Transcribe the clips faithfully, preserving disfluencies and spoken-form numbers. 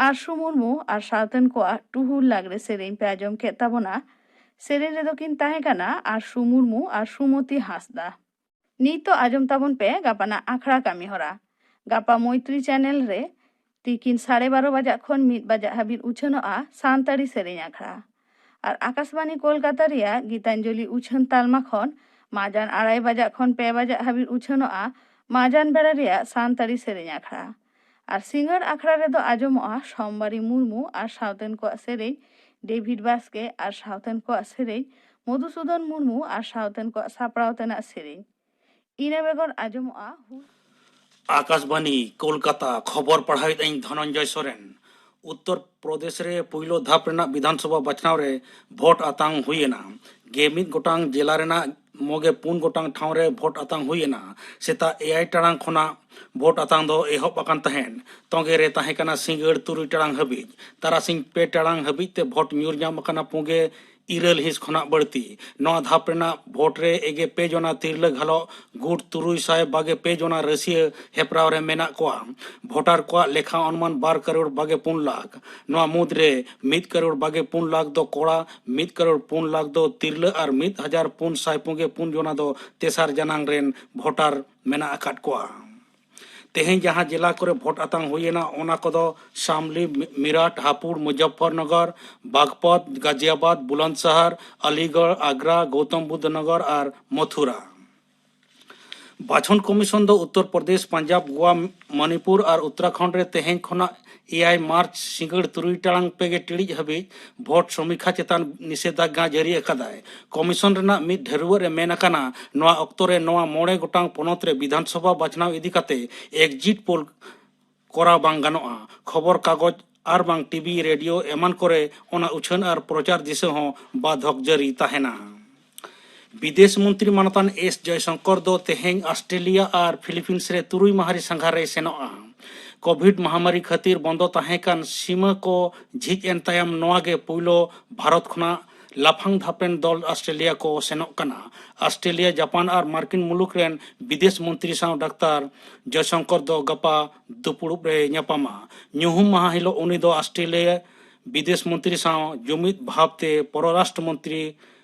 ᱟᱨᱥᱩ ᱢᱩᱨᱢᱩ ᱟᱨ ᱥᱟᱶᱛᱮᱱ ᱠᱚᱣᱟᱜ ᱴᱩᱦᱩ ᱞᱟᱜᱽᱲᱮ ᱥᱮᱨᱮᱧ ᱯᱮ ᱟᱸᱡᱚᱢ ᱠᱮᱫ ᱛᱟᱵᱚᱱᱟ᱾ ᱥᱮᱨᱮᱧ ᱨᱮᱫᱚ ᱠᱤᱱ ᱛᱟᱦᱮᱸ ᱠᱟᱱᱟ ᱟᱨᱥᱩ ᱢᱩᱨᱢᱩ ᱟᱨ ᱥᱩᱢᱚᱛᱤ ᱦᱟᱸᱥᱫᱟ᱾ ᱱᱤᱛᱚᱜ ᱟᱸᱡᱚᱢ ᱛᱟᱵᱚᱱ ᱯᱮ ᱜᱟᱯᱟᱱᱟᱜ ᱟᱠᱷᱲᱟ ᱠᱟᱹᱢᱤ ᱦᱚᱨᱟ᱾ ᱜᱟᱯᱟ ᱢᱳᱭᱛᱨᱤ ᱪᱮᱱᱮᱞ ᱨᱮ ᱛᱤᱠᱤᱱ ᱥᱟᱲᱮ ᱵᱟᱨᱚ ᱵᱟᱡᱟᱜ ᱠᱷᱚᱱ ᱢᱤᱫ ᱵᱟᱡᱟᱜ ᱦᱟᱹᱵᱤᱡ ᱩᱪᱷᱟᱹᱱᱚᱜᱼᱟ ᱥᱟᱱᱛᱟᱲᱤ ᱥᱮᱨᱮᱧ ᱟᱠᱷᱲᱟ᱾ ᱟᱨ ᱟᱠᱟᱥᱵᱟᱱᱤ ᱠᱳᱞᱠᱟᱛᱟ ᱨᱮᱭᱟᱜ ᱜᱤᱛᱟᱧᱡᱚᱞᱤ ᱩᱪᱷᱟᱹᱱ ᱛᱟᱞᱢᱟ ᱠᱷᱚᱱ ᱢᱟᱡᱟᱱ ᱟᱲᱟᱭ ᱵᱟᱡᱟᱜ ᱠᱷᱚᱱ ᱯᱮ ᱵᱟᱡᱟᱜ ᱦᱟᱹᱵᱤᱡ ᱩᱪᱷᱟᱹᱱᱚᱜᱼᱟ ᱢᱟᱡᱟᱱ ᱵᱮᱲᱟ ᱨᱮᱭᱟᱜ ᱥᱟᱱᱛᱟᱲᱤ ᱥᱮᱨᱮᱧ ᱟᱠᱷᱲᱟ᱾ ᱟᱨ ᱥᱤᱸᱜᱟᱹᱲ ᱟᱠᱷᱲᱟ ᱨᱮᱫᱚ ᱟᱸᱡᱚᱢᱚᱜᱼᱟ ᱥᱳᱢᱵᱟᱨᱤ ᱢᱩᱨᱢᱩ ᱟᱨ ᱥᱟᱶᱛᱮᱱ ᱠᱚᱣᱟᱜ ᱥᱮᱨᱮᱧ, ᱰᱮᱵᱷᱤᱰ ᱵᱟᱥᱠᱮ ᱟᱨ ᱥᱟᱶᱛᱮᱱ ᱠᱚᱣᱟᱜ ᱥᱮᱨᱮᱧ, ᱢᱚᱫᱷᱩᱥᱩᱫᱚᱱ ᱢᱩᱨᱢᱩ ᱟᱨ ᱥᱟᱶᱛᱮᱱ ᱠᱚᱣᱟᱜ ᱥᱟᱯᱲᱟᱣ ᱛᱮᱱᱟᱜ ᱥᱮᱨᱮᱧ᱾ ᱤᱱᱟᱹ ᱵᱮᱜᱚᱨ ᱟᱸᱡᱚᱢᱚᱜᱼᱟ ᱦᱩᱞ ᱟᱠᱟᱥᱵᱟᱱᱤ, ᱠᱳᱞᱠᱟᱛᱟ᱾ ᱠᱷᱚᱵᱚᱨ ᱯᱟᱲᱦᱟᱣᱮᱫ ᱟᱹᱧ ᱫᱷᱚᱱᱚᱱᱡᱚᱭ ᱥᱚᱨᱮᱱ᱾ ᱩᱛᱛᱚᱨ ᱯᱨᱚᱫᱮᱥ ᱨᱮ ᱯᱩᱭᱞᱩ ᱫᱷᱟᱯ ᱨᱮᱱᱟᱜ ᱵᱤᱫᱷᱟᱱ ᱥᱚᱵᱷᱟ ᱵᱟᱪᱷᱱᱟᱣ ᱨᱮ ᱵᱷᱳᱴ ᱟᱛᱟᱝ ᱦᱩᱭ ᱮᱱᱟ᱾ ᱜᱮ ᱢᱤᱫ ᱜᱚᱴᱟᱝ ᱡᱮᱞᱟ ᱨᱮᱱᱟᱜ ᱢᱚᱜᱮ ᱯᱩᱱ ᱜᱚᱴᱟᱝ ᱴᱷᱟᱶ ᱨᱮ ᱵᱷᱳᱴ ᱟᱛᱟᱝ ᱦᱩᱭ ᱮᱱᱟ᱾ ᱥᱮᱛᱟᱜ ᱮᱭᱟᱭ ᱴᱟᱲᱟᱝ ᱠᱷᱚᱱᱟᱜ ᱵᱷᱳᱴ ᱟᱛᱟᱝ ᱫᱚ ᱮᱦᱚᱵ ᱟᱠᱟᱱ ᱛᱟᱦᱮᱸᱫ᱾ ᱛᱚᱸᱜᱮ ᱨᱮ ᱛᱟᱦᱮᱸ ᱠᱟᱱᱟ ᱥᱤᱸᱜᱟᱹᱲ ᱛᱩᱨᱩᱭ ᱴᱟᱲᱟᱝ ᱦᱟᱹᱵᱤᱡ᱾ ᱛᱟᱨᱟᱥᱤᱧ ᱯᱮ ᱴᱟᱲᱟᱝ ᱦᱟᱹᱵᱤᱡ ᱛᱮ ᱵᱷᱳᱴ ᱧᱩᱨ ᱧᱟᱢ ᱟᱠᱟᱱᱟ ᱯᱩᱸᱜᱮ ᱤᱨᱟᱹᱞ ᱦᱤᱸᱥ ᱠᱷᱚᱱᱟᱜ ᱵᱟᱹᱲᱛᱤ᱾ ᱱᱚᱣᱟ ᱫᱷᱟᱯ ᱨᱮᱱᱟᱜ ᱵᱷᱳᱴ ᱨᱮ ᱮᱜᱮ ᱯᱮ ᱡᱚᱱᱟ ᱛᱤᱨᱞᱟᱹ ᱜᱷᱟᱞᱚᱜ ᱜᱩᱴ ᱛᱩᱨᱩᱭ ᱥᱟᱭ ᱵᱟᱜᱮ ᱯᱮ ᱡᱚᱱᱟ ᱨᱟᱹᱥᱤᱭᱟᱹ ᱦᱮᱯᱨᱟᱣ ᱨᱮ ᱢᱮᱱᱟᱜ ᱠᱚᱣᱟ᱾ ᱵᱷᱳᱴᱟᱨ ᱠᱚᱣᱟᱜ ᱞᱮᱠᱷᱟ ᱚᱱᱩᱢᱟᱱ ᱵᱟᱨ ᱠᱟᱨᱳᱲ ᱵᱟᱜᱮ ᱯᱩᱱ ᱞᱟᱠᱷ᱾ ᱱᱚᱣᱟ ᱢᱩᱫᱽᱨᱮ ᱢᱤᱫ ᱠᱟᱨᱳᱲ ᱵᱟᱜᱮ ᱯᱩᱱ ᱞᱟᱠᱷ ᱫᱚ ᱠᱚᱲᱟ, ᱢᱤᱫ ᱠᱟᱨᱳᱲ ᱯᱩᱱ ᱞᱟᱠᱷ ᱫᱚ ᱛᱤᱨᱞᱟᱹ ᱟᱨ ᱢᱤᱫ ᱦᱟᱡᱟᱨ ᱯᱩᱱ ᱥᱟᱭ ᱯᱩᱸᱜᱮ ᱯᱩᱱ ᱡᱚᱱᱟ ᱫᱚ ᱛᱮᱥᱟᱨ ᱡᱟᱱᱟᱝ ᱨᱮᱱ ᱵᱷᱳᱴᱟᱨ ᱢᱮᱱᱟᱜ ᱟᱠᱟᱫ ᱠᱚᱣᱟ᱾ ᱛᱮᱦᱮᱧ ᱡᱟᱦᱟᱸ ᱡᱮᱞᱟ ᱠᱚᱨᱮ ᱵᱷᱳᱴ ᱟᱛᱟᱝ ᱦᱩᱭ ᱮᱱᱟ, ᱚᱱᱟ ᱠᱚᱫᱚ ᱥᱟᱢᱞᱤ, ᱢᱤ-, ᱢᱤᱨᱟᱴ, ᱦᱟᱯᱩᱲ, ᱢᱩᱡᱟᱯᱷᱚᱨᱱᱚᱜᱚᱨ, ᱵᱟᱜᱽᱯᱚᱛ, ᱜᱟᱡᱤᱭᱟᱵᱟᱫ, ᱵᱩᱞᱟᱱᱫᱥᱟᱦᱟᱨ, ᱟᱞᱤᱜᱚᱲ, ᱟᱜᱽᱨᱟ, ᱜᱳᱛᱚᱢ ᱵᱩᱫᱽᱫᱷᱚ ᱱᱚᱜᱚᱨ ᱟᱨ ᱢᱚᱛᱷᱩᱨᱟ᱾ ᱵᱟᱪᱷᱚᱱ ᱠᱚᱢᱤᱥᱚᱱ ᱫᱚ ᱩᱛᱛᱚᱨ ᱯᱨᱚᱫᱮᱥ, ᱯᱟᱧᱡᱟᱵᱽ, ᱜᱳᱣᱟ, ᱢᱚᱱᱤᱯᱩᱨ ᱟᱨ ᱩᱛᱛᱚᱨᱟᱠᱷᱚᱸᱰ ᱨᱮ ᱛᱮᱦᱮᱧ ᱠᱷᱚᱱᱟᱜ ᱮᱭᱟᱭ ᱢᱟᱨᱪ ᱥᱤᱸᱜᱟᱹᱲ ᱛᱩᱨᱩᱭ ᱴᱟᱲᱟᱝ ᱯᱮᱜᱮ ᱴᱤᱲᱤᱡ ᱦᱟᱹᱵᱤᱡ ᱵᱷᱳᱴ ᱥᱚᱢᱤᱠᱷᱟ ᱪᱮᱛᱟᱱ ᱱᱤᱥᱮᱫᱷᱟᱜᱽᱜᱟ ᱡᱟᱹᱨᱤ ᱟᱠᱟᱫᱟᱭ᱾ ᱠᱚᱢᱤᱥᱚᱱ ᱨᱮᱱᱟᱜ ᱢᱤᱫ ᱰᱷᱟᱹᱨᱣᱟᱹᱜ ᱨᱮ ᱢᱮᱱ ᱟᱠᱟᱱᱟ, ᱱᱚᱣᱟ ᱚᱠᱛᱚ ᱨᱮ ᱱᱚᱣᱟ ᱢᱚᱬᱮ ᱜᱚᱴᱟᱝ ᱯᱚᱱᱚᱛ ᱨᱮ ᱵᱤᱫᱷᱟᱱ ᱥᱚᱵᱷᱟ ᱵᱟᱪᱷᱱᱟᱣ ᱤᱫᱤ ᱠᱟᱛᱮ ᱮᱠᱡᱤᱴ ᱯᱳᱞ ᱠᱚᱨᱟᱣ ᱵᱟᱝ ᱜᱟᱱᱚᱜᱼᱟ᱾ ᱠᱷᱚᱵᱚᱨ ᱠᱟᱜᱚᱡᱽ ᱟᱨ ᱵᱟᱝ ᱴᱤᱵᱷᱤ, ᱨᱮᱰᱤᱭᱳ ᱮᱢᱟᱱ ᱠᱚᱨᱮ ᱚᱱᱟ ᱩᱪᱷᱟᱹᱱ ᱟᱨ ᱯᱨᱚᱪᱟᱨ ᱫᱤᱥᱟᱹ ᱦᱚᱸ ᱵᱟᱫᱷᱚᱠ ᱡᱟᱹᱨᱤ ᱛᱟᱦᱮᱱᱟ᱾ ᱵᱤᱫᱮᱥ ᱢᱚᱱᱛᱨᱤ ᱢᱟᱱᱚᱛᱟᱱ ᱮᱥ ᱡᱚᱭᱥᱚᱝᱠᱚᱨ ᱫᱚ ᱛᱮᱦᱮᱧ ᱚᱥᱴᱨᱮᱞᱤᱭᱟ ᱟᱨ ᱯᱷᱤᱞᱤᱯᱤᱱᱥ ᱨᱮ ᱛᱩᱨᱩᱭ ᱢᱟᱦᱟ ᱨᱮ ᱥᱟᱸᱜᱷᱟᱨ ᱨᱮᱭ ᱥᱮᱱᱚᱜᱼᱟ᱾ ᱠᱳᱵᱷᱤᱰ ᱢᱚᱦᱟᱢᱟᱨᱤ ᱠᱷᱟᱹᱛᱤᱨ ᱵᱚᱱᱫᱚ ᱛᱟᱦᱮᱸ ᱠᱟᱱ ᱥᱤᱢᱟᱹ ᱠᱚ ᱡᱷᱤᱡ ᱮᱱ ᱛᱟᱭᱚᱢ ᱱᱚᱣᱟ ᱜᱮ ᱯᱩᱭᱞᱩ ᱵᱷᱟᱨᱚᱛ ᱠᱷᱚᱱᱟᱜ ᱞᱟᱯᱷᱟᱝ ᱫᱷᱟᱯ ᱨᱮᱱ ᱫᱚᱞ ᱚᱥᱴᱨᱮᱞᱤᱭᱟ ᱠᱚ ᱥᱮᱱᱚᱜ ᱠᱟᱱᱟ᱾ ᱚᱥᱴᱨᱮᱞᱤᱭᱟ, ᱡᱟᱯᱟᱱ ᱟᱨ ᱢᱟᱨᱠᱤᱱ ᱢᱩᱞᱩᱠ ᱨᱮᱱ ᱵᱤᱫᱮᱥ ᱢᱚᱱᱛᱨᱤ ᱥᱟᱶ ᱰᱟᱠᱛᱟᱨ ᱡᱚᱭᱥᱚᱝᱠᱚᱨ ᱫᱚ ᱜᱟᱯᱟ ᱫᱩᱯᱩᱲᱩᱵ ᱨᱮ ᱧᱟᱯᱟᱢᱟ᱾ ᱧᱩᱦᱩᱢ ᱢᱟᱦᱟ ᱦᱤᱞᱳᱜ ᱩᱱᱤ ᱫᱚ ᱚᱥᱴᱨᱮᱞᱤᱭᱟ ᱵᱤᱫᱮᱥ ᱢᱚᱱᱛᱨᱤ ᱥᱟᱶ ᱡᱩᱢᱤᱫ ᱵᱷᱟᱵᱽᱛᱮ ᱯᱚᱨᱚᱨᱟᱥᱴᱨᱚ ᱢᱚᱱᱛᱨᱤ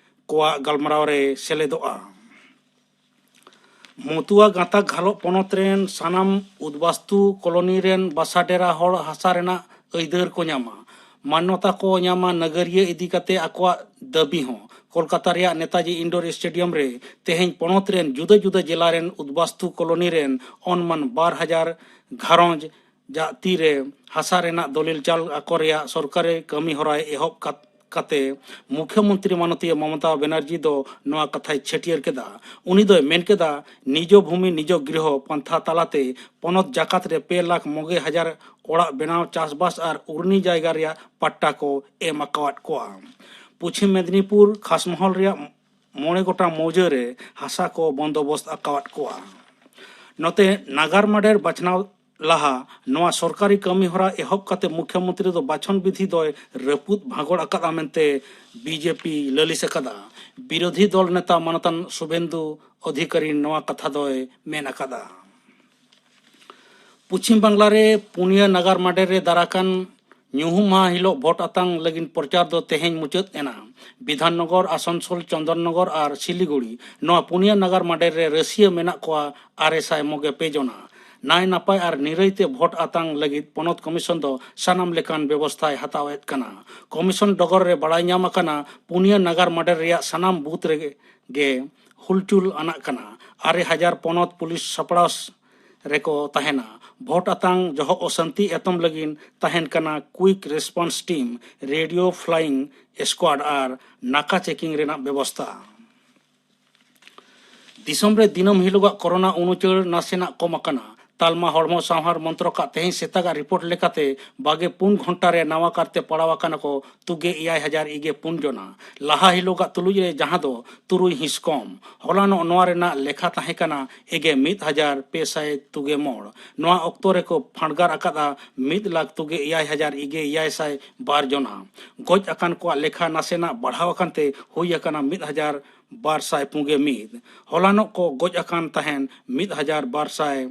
ᱠᱚᱣᱟᱜ ᱜᱟᱞᱢᱟᱨᱟᱣ ᱨᱮ ᱥᱮᱞᱮᱫᱚᱜᱼᱟ᱾ ᱢᱚᱛᱩᱣᱟ ᱜᱟᱛᱟᱠ ᱜᱷᱟᱞᱚᱜ ᱯᱚᱱᱚᱛ ᱨᱮᱱ ᱥᱟᱱᱟᱢ ᱩᱫᱽᱵᱟᱥᱛᱩ ᱠᱚᱞᱚᱱᱤ ᱨᱮᱱ ᱵᱟᱥᱟ ᱰᱮᱨᱟ ᱦᱚᱲ ᱦᱟᱥᱟ ᱨᱮᱱᱟᱜ ᱟᱹᱭᱫᱟᱹᱨ ᱠᱚ ᱧᱟᱢᱟ, ᱢᱟᱱᱱᱚᱛᱟ ᱠᱚ ᱧᱟᱢᱟ, ᱱᱟᱜᱟᱨᱤᱭᱟᱹ ᱤᱫᱤ ᱠᱟᱛᱮ ᱟᱠᱚᱣᱟᱜ ᱫᱟᱹᱵᱤ ᱦᱚᱸ᱾ ᱠᱳᱞᱠᱟᱛᱟ ᱨᱮᱭᱟᱜ ᱱᱮᱛᱟᱡᱤ ᱤᱱᱰᱳᱨ ᱥᱴᱮᱰᱤᱭᱟᱢ ᱨᱮ ᱛᱮᱦᱮᱧ ᱯᱚᱱᱚᱛ ᱨᱮᱱ ᱡᱩᱫᱟᱹ ᱡᱩᱫᱟᱹ ᱡᱮᱞᱟ ᱨᱮᱱ ᱩᱫᱽᱵᱟᱥᱛᱩ ᱠᱚᱞᱚᱱᱤ ᱨᱮᱱ ᱚᱱᱢᱟᱱ ᱵᱟᱨ ᱦᱟᱡᱟᱨ ᱜᱷᱟᱨᱚᱸᱡᱽ ᱡᱟᱜ ᱛᱤᱨᱮ ᱦᱟᱥᱟ ᱨᱮᱱᱟᱜ ᱫᱚᱞᱤᱞ ᱪᱟᱞ ᱟᱠᱚ ᱨᱮᱭᱟᱜ ᱥᱚᱨᱠᱟᱨᱤ ᱠᱟᱹᱢᱤ ᱦᱚᱨᱟᱭ ᱮᱦᱚᱵ ᱠᱟᱛ-, ᱠᱟᱛᱮ ᱢᱩᱠᱷᱭᱚᱢᱚᱱᱛᱨᱤ ᱢᱟᱱᱚᱛᱤᱭᱟᱹ ᱢᱚᱢᱚᱛᱟ ᱵᱮᱱᱟᱨᱡᱤ ᱫᱚ ᱱᱚᱣᱟ ᱠᱟᱛᱷᱟᱭ ᱪᱷᱟᱹᱴᱭᱟᱹᱨ ᱠᱮᱫᱟ᱾ ᱩᱱᱤ ᱫᱚᱭ ᱢᱮᱱ ᱠᱮᱫᱟ, ᱱᱤᱡᱚ ᱵᱷᱩᱢᱤ ᱱᱤᱡᱚ ᱜᱨᱤᱦᱚ ᱯᱟᱱᱛᱷᱟ ᱛᱟᱞᱟᱛᱮ ᱯᱚᱱᱚᱛ ᱡᱟᱠᱟᱛ ᱨᱮ ᱯᱮ ᱞᱟᱠᱷ ᱢᱚᱜᱮ ᱦᱟᱡᱟᱨ ᱚᱲᱟᱜ ᱵᱮᱱᱟᱣ, ᱪᱟᱥᱵᱟᱥ ᱟᱨ ᱩᱨᱱᱤ ᱡᱟᱭᱜᱟ ᱨᱮᱭᱟᱜ ᱯᱟᱴᱴᱟ ᱠᱚ ᱮᱢ ᱟᱠᱟᱣᱟᱫ ᱠᱚᱣᱟ᱾ ᱯᱚᱪᱷᱤᱢ ᱢᱮᱫᱽᱱᱤᱯᱩᱨ ᱠᱷᱟᱥᱢᱚᱦᱚᱞ ᱨᱮᱭᱟᱜ ᱢᱚᱬᱮ ᱜᱚᱴᱟᱝ ᱢᱚᱣᱡᱟᱹ ᱨᱮ ᱦᱟᱥᱟ ᱠᱚ ᱵᱚᱱᱫᱚᱵᱚᱥᱛ ᱟᱠᱟᱣᱟᱫ ᱠᱚᱣᱟ᱾ ᱱᱚᱛᱮ ᱱᱟᱜᱟᱨ ᱢᱟᱰᱮᱨ ᱵᱟᱪᱷᱱᱟᱣ ᱞᱟᱦᱟ ᱱᱚᱣᱟ ᱥᱚᱨᱠᱟᱨᱤ ᱠᱟᱹᱢᱤ ᱦᱚᱨᱟ ᱮᱦᱚᱵ ᱠᱟᱛᱮ ᱢᱩᱠᱷᱭᱚᱢᱚᱱᱛᱨᱤ ᱫᱚ ᱵᱟᱪᱷᱚᱱ ᱵᱤᱫᱷᱤ ᱫᱚᱭ ᱨᱟᱹᱯᱩᱫ ᱵᱷᱟᱸᱜᱚᱲ ᱟᱠᱟᱫᱼᱟ ᱢᱮᱱᱛᱮ ᱵᱤᱡᱮᱯᱤ ᱞᱟᱹᱞᱤᱥ ᱟᱠᱟᱫᱟ᱾ ᱵᱤᱨᱳᱫᱷᱤ ᱫᱚᱞ ᱱᱮᱛᱟ ᱢᱟᱱᱚᱛᱟᱱ ᱥᱩᱵᱷᱮᱱᱫᱩ ᱚᱫᱷᱤᱠᱟᱨᱤ ᱱᱚᱣᱟ ᱠᱟᱛᱷᱟ ᱫᱚᱭ ᱢᱮᱱ ᱟᱠᱟᱫᱟ᱾ ᱯᱚᱪᱷᱤᱢ ᱵᱟᱝᱞᱟ ᱨᱮ ᱯᱩᱱᱭᱟᱹ ᱱᱟᱜᱟᱨ ᱢᱟᱰᱮᱨ ᱨᱮ ᱫᱟᱨᱟᱠᱟᱱ ᱧᱩᱦᱩᱢ ᱢᱟᱦᱟ ᱦᱤᱞᱳᱜ ᱵᱷᱳᱴ ᱟᱛᱟᱝ ᱞᱟᱹᱜᱤᱫ ᱯᱨᱚᱪᱟᱨ ᱫᱚ ᱛᱮᱦᱮᱧ ᱢᱩᱪᱟᱹᱫ ᱮᱱᱟ᱾ ᱵᱤᱫᱷᱟᱱᱱᱚᱜᱚᱨ, ᱟᱥᱟᱱᱥᱳᱞ, ᱪᱚᱱᱫᱚᱱᱱᱚᱜᱚᱨ ᱟᱨ ᱥᱤᱞᱤᱜᱩᱲᱤ, ᱱᱚᱣᱟ ᱯᱩᱱᱭᱟᱹ ᱱᱟᱜᱟᱨ ᱢᱟᱰᱮᱨ ᱨᱮ ᱨᱟᱹᱥᱤᱭᱟᱹ ᱢᱮᱱᱟᱜ ᱠᱚᱣᱟ ᱟᱨᱮ ᱥᱟᱭ ᱢᱚᱜᱮ ᱯᱮ ᱡᱚᱱᱟ᱾ ᱱᱟᱭ ᱱᱟᱯᱟᱭ ᱟᱨ ᱱᱤᱨᱟᱹᱭ ᱛᱮ ᱵᱷᱳᱴ ᱟᱛᱟᱝ ᱞᱟᱹᱜᱤᱫ ᱯᱚᱱᱚᱛ ᱠᱚᱢᱤᱥᱚᱱ ᱫᱚ ᱥᱟᱱᱟᱢ ᱞᱮᱠᱟᱱ ᱵᱮᱵᱚᱥᱛᱷᱟᱭ ᱦᱟᱛᱟᱣᱮᱫ ᱠᱟᱱᱟ᱾ ᱠᱚᱢᱤᱥᱚᱱ ᱰᱚᱜᱚᱨ ᱨᱮ ᱵᱟᱲᱟᱭ ᱧᱟᱢ ᱟᱠᱟᱱᱟ, ᱯᱩᱱᱭᱟᱹ ᱱᱟᱜᱟᱨ ᱢᱟᱰᱮᱨ ᱨᱮᱭᱟᱜ ᱥᱟᱱᱟᱢ ᱵᱩᱛᱷ ᱨᱮᱜᱮ ᱜᱮ ᱦᱩᱞᱪᱩᱞ ᱟᱱᱟᱜ ᱠᱟᱱᱟ᱾ ᱟᱨᱮ ᱦᱟᱡᱟᱨ ᱯᱚᱱᱚᱛ ᱯᱩᱞᱤᱥ ᱥᱟᱯᱲᱟᱣ ᱨᱮᱠᱚ ᱛᱟᱦᱮᱱᱟ᱾ ᱵᱷᱳᱴ ᱟᱛᱟᱝ ᱡᱚᱦᱚᱜ ᱚᱥᱟᱱᱛᱤ ᱮᱛᱚᱢ ᱞᱟᱹᱜᱤᱫ ᱛᱟᱦᱮᱱ ᱠᱟᱱᱟ quick response team, radio flying squad ᱟᱨ ᱱᱟᱠᱟ checking ᱨᱮᱱᱟᱜ ᱵᱮᱵᱚᱥᱛᱷᱟ᱾ ᱫᱤᱥᱚᱢ ᱨᱮ ᱫᱤᱱᱟᱹᱢ ᱦᱤᱞᱳᱜᱟᱜ ᱠᱳᱨᱳᱱᱟ ᱩᱱᱩᱪᱟᱹᱲ ᱱᱟᱥᱮᱱᱟᱜ ᱠᱚᱢ ᱟᱠᱟᱱᱟ᱾ ᱛᱟᱞᱢᱟ ᱦᱚᱲᱢᱚ ᱥᱟᱶᱦᱟᱨ ᱢᱚᱱᱛᱨᱚᱠᱟᱜ ᱛᱮᱦᱮᱧ ᱥᱮᱛᱟᱜᱟᱜ ᱨᱤᱯᱳᱨᱴ ᱞᱮᱠᱟᱛᱮ, ᱵᱟᱜᱮ ᱯᱩᱱ ᱜᱷᱚᱱᱴᱟ ᱨᱮ ᱱᱟᱣᱟ ᱠᱟᱨᱛᱮ ᱯᱟᱲᱟᱣ ᱟᱠᱟᱱᱟ ᱠᱚ ᱛᱩᱜᱮ ᱮᱭᱟᱭ ᱦᱟᱡᱟᱨ ᱤᱜᱮ ᱯᱩᱱ ᱡᱚᱱᱟ᱾ ᱞᱟᱦᱟ ᱦᱤᱞᱳᱜᱟᱜ ᱛᱩᱞᱩᱡ ᱨᱮ, ᱡᱟᱦᱟᱸ ᱫᱚ ᱛᱩᱨᱩᱭ ᱦᱤᱸᱥ ᱠᱚᱢ᱾ ᱦᱚᱞᱟᱱᱚᱜ ᱱᱚᱣᱟ ᱨᱮᱱᱟᱜ ᱞᱮᱠᱷᱟ ᱛᱟᱦᱮᱸ ᱠᱟᱱᱟ ᱮᱜᱮ ᱢᱤᱫ ᱦᱟᱡᱟᱨ ᱯᱮ ᱥᱟᱭ ᱛᱩᱜᱮ ᱢᱚᱬ᱾ ᱱᱚᱣᱟ ᱚᱠᱛᱚ ᱨᱮᱠᱚ ᱯᱷᱟᱸᱰᱜᱟᱨ ᱟᱠᱟᱫᱼᱟ ᱢᱤᱫ ᱞᱟᱠᱷ ᱛᱩᱜᱮ ᱮᱭᱟᱭ ᱦᱟᱡᱟᱨ ᱤᱜᱮ ᱮᱭᱟᱭ ᱥᱟᱭ ᱵᱟᱨ ᱡᱚᱱᱟ᱾ ᱜᱚᱡ ᱟᱠᱟᱱ ᱠᱚᱣᱟᱜ ᱞᱮᱠᱷᱟ ᱱᱟᱥᱮᱱᱟᱜ ᱵᱟᱲᱦᱟᱣ ᱟᱠᱟᱱ ᱛᱮ ᱦᱩᱭ ᱟᱠᱟᱱᱟ ᱢᱤᱫ ᱦᱟᱡᱟᱨ ᱵᱟᱨ ᱥᱟᱭ ᱯᱩᱜᱮ ᱢᱤᱫ᱾ ᱦᱚᱞᱟᱱᱚᱜ ᱠᱚ ᱜᱚᱡ ᱟᱠᱟᱱ ᱛᱟᱦᱮᱱ ᱢᱤᱫ ᱦᱟᱡᱟᱨ ᱵᱟᱨ ᱥᱟᱭ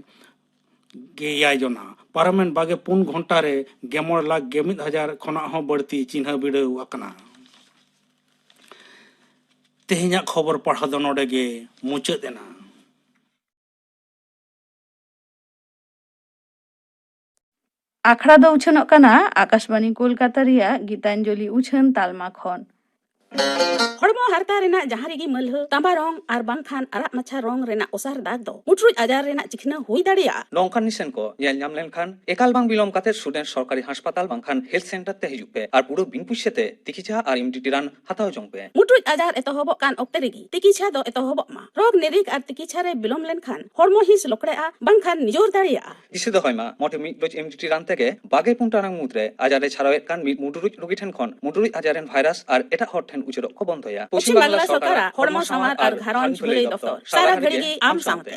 ᱜᱮ ᱮᱭᱟᱭ ᱡᱚᱱᱟ᱾ ᱯᱟᱨᱚᱢᱮᱱ ᱵᱟᱜᱮ ᱯᱩᱱ ᱜᱷᱚᱱᱴᱟ ᱨᱮ ᱜᱮᱢᱚᱬ ᱞᱟᱠᱷ ᱜᱮ ᱢᱤᱫ ᱦᱟᱡᱟᱨ ᱠᱷᱚᱱᱟᱜ ᱦᱚᱸ ᱵᱟᱹᱲᱛᱤ ᱪᱤᱱᱦᱟᱹ ᱵᱤᱰᱟᱹᱣ ᱟᱠᱟᱱᱟ᱾ ᱛᱮᱦᱮᱧᱟᱜ ᱠᱷᱚᱵᱚᱨ ᱯᱟᱲᱦᱟᱣ ᱫᱚ ᱱᱚᱰᱮ ᱜᱮ ᱢᱩᱪᱟᱹᱫ ᱮᱱᱟ᱾ ᱟᱠᱷᱲᱟ ᱫᱚ ᱩᱪᱷᱟᱹᱱᱚᱜ ᱠᱟᱱᱟ ᱟᱠᱟᱥᱵᱟᱬᱤ ᱠᱳᱞᱠᱟᱛᱟ ᱨᱮᱭᱟᱜ ᱜᱤᱛᱟᱧᱡᱚᱞᱤ ᱩᱪᱷᱟᱹᱱ ᱛᱟᱞᱢᱟ ᱠᱷᱚᱱ᱾ ᱦᱚᱲᱢᱚ ᱦᱟᱨᱛᱟ ᱨᱮᱱᱟᱜ ᱡᱟᱦᱟᱸ ᱨᱮᱜᱮ ᱢᱟᱹᱞᱦᱟᱹ, ᱛᱟᱸᱵᱟ ᱨᱚᱝ ᱟᱨ ᱵᱟᱝᱠᱷᱟᱱ ᱟᱨᱟᱜ ᱢᱟᱪᱷᱟ ᱨᱚᱝ ᱨᱮᱱᱟᱜ ᱚᱥᱟᱨ ᱫᱟᱜᱽ ᱫᱚ ᱢᱩᱴᱨᱩᱡ ᱟᱡᱟᱨ ᱨᱮᱱᱟᱜ ᱪᱤᱠᱷᱱᱟᱹ ᱦᱩᱭ ᱫᱟᱲᱮᱭᱟᱜᱼᱟ᱾ ᱱᱚᱝᱠᱟᱱ ᱱᱤᱥᱟᱹᱱ ᱠᱚ ᱧᱮᱞ ᱧᱟᱢ ᱞᱮᱱᱠᱷᱟᱱ ᱮᱠᱟᱞ ᱵᱟᱝ ᱵᱤᱞᱚᱢ ᱠᱟᱛᱮ ᱥᱩᱨ ᱨᱮᱱ ᱥᱚᱨᱠᱟᱨᱤ ᱦᱟᱥᱯᱟᱛᱟᱞ ᱵᱟᱝᱠᱷᱟᱱ ᱦᱮᱞᱛᱷ ᱥᱮᱱᱴᱟᱨ ᱛᱮ ᱦᱤᱡᱩᱜ ᱯᱮ ᱟᱨ ᱯᱩᱨᱟᱹ ᱵᱤᱱ ᱯᱩᱭᱥᱟᱹ ᱛᱮ ᱛᱤᱠᱤᱪᱷᱟ ᱟᱨ ᱮᱢᱰᱤᱴᱤ ᱨᱟᱱ ᱦᱟᱛᱟᱣ ᱡᱚᱝ ᱯᱮ᱾ ᱢᱩᱴᱨᱩᱡ ᱟᱡᱟᱨ ᱮᱛᱚᱦᱚᱵᱚᱜ ᱠᱟᱱ ᱚᱠᱛᱮ ᱨᱮᱜᱮ ᱛᱤᱠᱤᱪᱷᱟ ᱫᱚ ᱮᱛᱚᱦᱚᱵᱚᱜ ᱢᱟ᱾ ᱨᱳᱜᱽ ᱱᱤᱨᱤᱠ ᱟᱨ ᱛᱤᱠᱤᱪᱷᱟ ᱨᱮ ᱵᱤᱞᱚᱢ ᱞᱮᱱᱠᱷᱟᱱ ᱦᱚᱲᱢᱚ ᱦᱤᱸᱥ ᱞᱚᱠᱲᱮᱜᱼᱟ ᱵᱟᱝᱠᱷᱟᱱ ᱱᱤᱡᱚᱨ ᱫᱟᱲᱮᱭᱟᱜᱼᱟ᱾ ᱫᱤᱥᱟᱹ ᱫᱚᱦᱚᱭ ᱢᱟ, ᱢᱚᱴᱷᱮ ᱢᱤᱫ ᱰᱳᱡᱽ ᱮᱢᱰᱤᱴᱤ ᱨᱟᱱ ᱛᱮᱜᱮ ᱵᱟᱜᱮ ᱯᱩᱱ ᱴᱟᱲᱟᱝ ᱢᱩᱫᱽᱨᱮ ᱟᱡᱟᱨ ᱮ ᱪᱷᱟᱨᱟᱣᱮᱫ ᱠᱟᱱ ᱢᱤᱫ ᱢᱩᱰᱨᱩᱡ ᱨᱳᱜᱤ ᱴᱷᱮᱱ ᱠᱷᱚᱱ ᱢᱩᱰᱨᱩᱡ ᱟᱡᱟᱨ ᱨᱮᱱ ᱵᱷᱟᱭᱨᱟᱥ ᱟᱨ ᱮᱴᱟᱜ ᱦᱚᱲ ᱴᱷᱮᱱ ᱩᱪᱟᱹᱲᱚᱜ ᱠᱚ ᱵᱚᱱᱫᱚᱭᱟ᱾ ᱯᱚᱪᱷᱤᱢ ᱵᱟᱝᱞᱟ ᱥᱚᱨᱠᱟᱨᱟᱜ ᱦᱚᱲᱢᱚ ᱥᱟᱶᱟᱨ ᱟᱨ ᱜᱷᱟᱨᱚᱸᱡᱽ ᱵᱷᱟᱹᱞᱟᱹᱭ ᱫᱚᱯᱛᱚᱨ, ᱥᱟᱨᱟ ᱜᱷᱟᱹᱲᱤ ᱜᱮ ᱟᱢ ᱥᱟᱶᱛᱮ᱾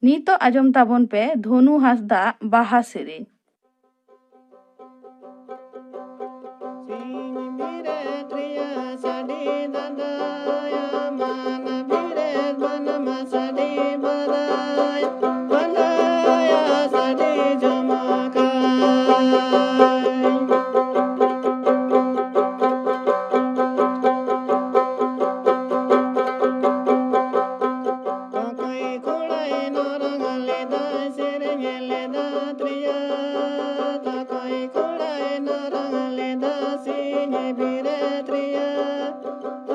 ᱱᱤᱛᱚᱜ ᱟᱸᱡᱚᱢ ᱛᱟᱵᱚᱱ ᱯᱮ ᱫᱷᱚᱱᱩ ᱦᱟᱸᱥᱫᱟᱜ ᱵᱟᱦᱟ ᱥᱮᱨᱮᱧ᱾ ᱥᱤᱧ ᱵᱮᱨᱮᱫ ᱨᱮᱭᱟᱜ ᱥᱟᱰᱮ ᱫᱟᱫᱟᱭᱟ, ᱢᱟᱱ ᱵᱮᱨᱮᱫ ᱵᱟᱱᱟᱢ ᱥᱟᱰᱮ ᱵᱟᱨᱟᱭ, ᱵᱟᱨᱟᱭᱟ ᱥᱟᱰᱮ ᱡᱚᱢᱟᱠᱟᱭ᱾ ᱚᱠᱚᱭ ᱠᱚᱲᱟᱭ ᱱᱚᱨᱚᱝ ᱞᱮᱫᱟ, ᱥᱮᱨᱮᱧ ᱞᱮᱫᱟ ᱛᱨᱤᱭᱟ᱾ ᱚᱠᱚᱭ ᱠᱚᱲᱟᱭ ᱱᱚᱨᱚᱝ ᱞᱮᱫᱟ, ᱥᱤᱧ ᱵᱮᱨᱮᱫ ᱨᱮᱭᱟ᱾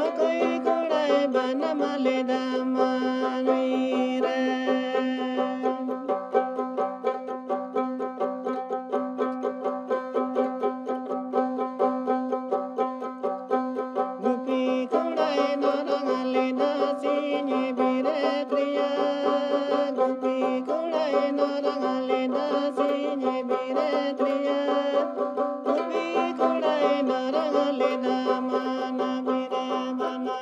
ᱚᱠᱚᱭ ᱠᱚᱲᱟᱭ ᱵᱟᱱᱟᱢ ᱞᱮᱫᱟ, ᱢᱟᱱᱣᱤ ᱨᱮ᱾ ᱜᱩᱯᱤ ᱠᱚᱲᱟᱭ ᱱᱚᱨᱚᱝ ᱞᱮᱫᱟ ᱥᱤᱧ ᱵᱮᱨᱮᱫ ᱨᱮᱭᱟ᱾ ᱜᱩᱯᱤ ᱠᱚᱲᱟᱭ ᱱᱚᱨᱚᱝ ᱞᱮᱫᱟ ᱥᱤᱧ ᱵᱮᱨᱮᱫ ᱨᱮᱭᱟ᱾ ᱜᱩᱯᱤ ᱠᱚᱲᱟᱭ ᱱᱚᱨᱚᱝ ᱞᱮᱫᱟ ᱢᱟᱱ ᱵᱮᱨᱮᱫ ᱵᱟᱱᱟ᱾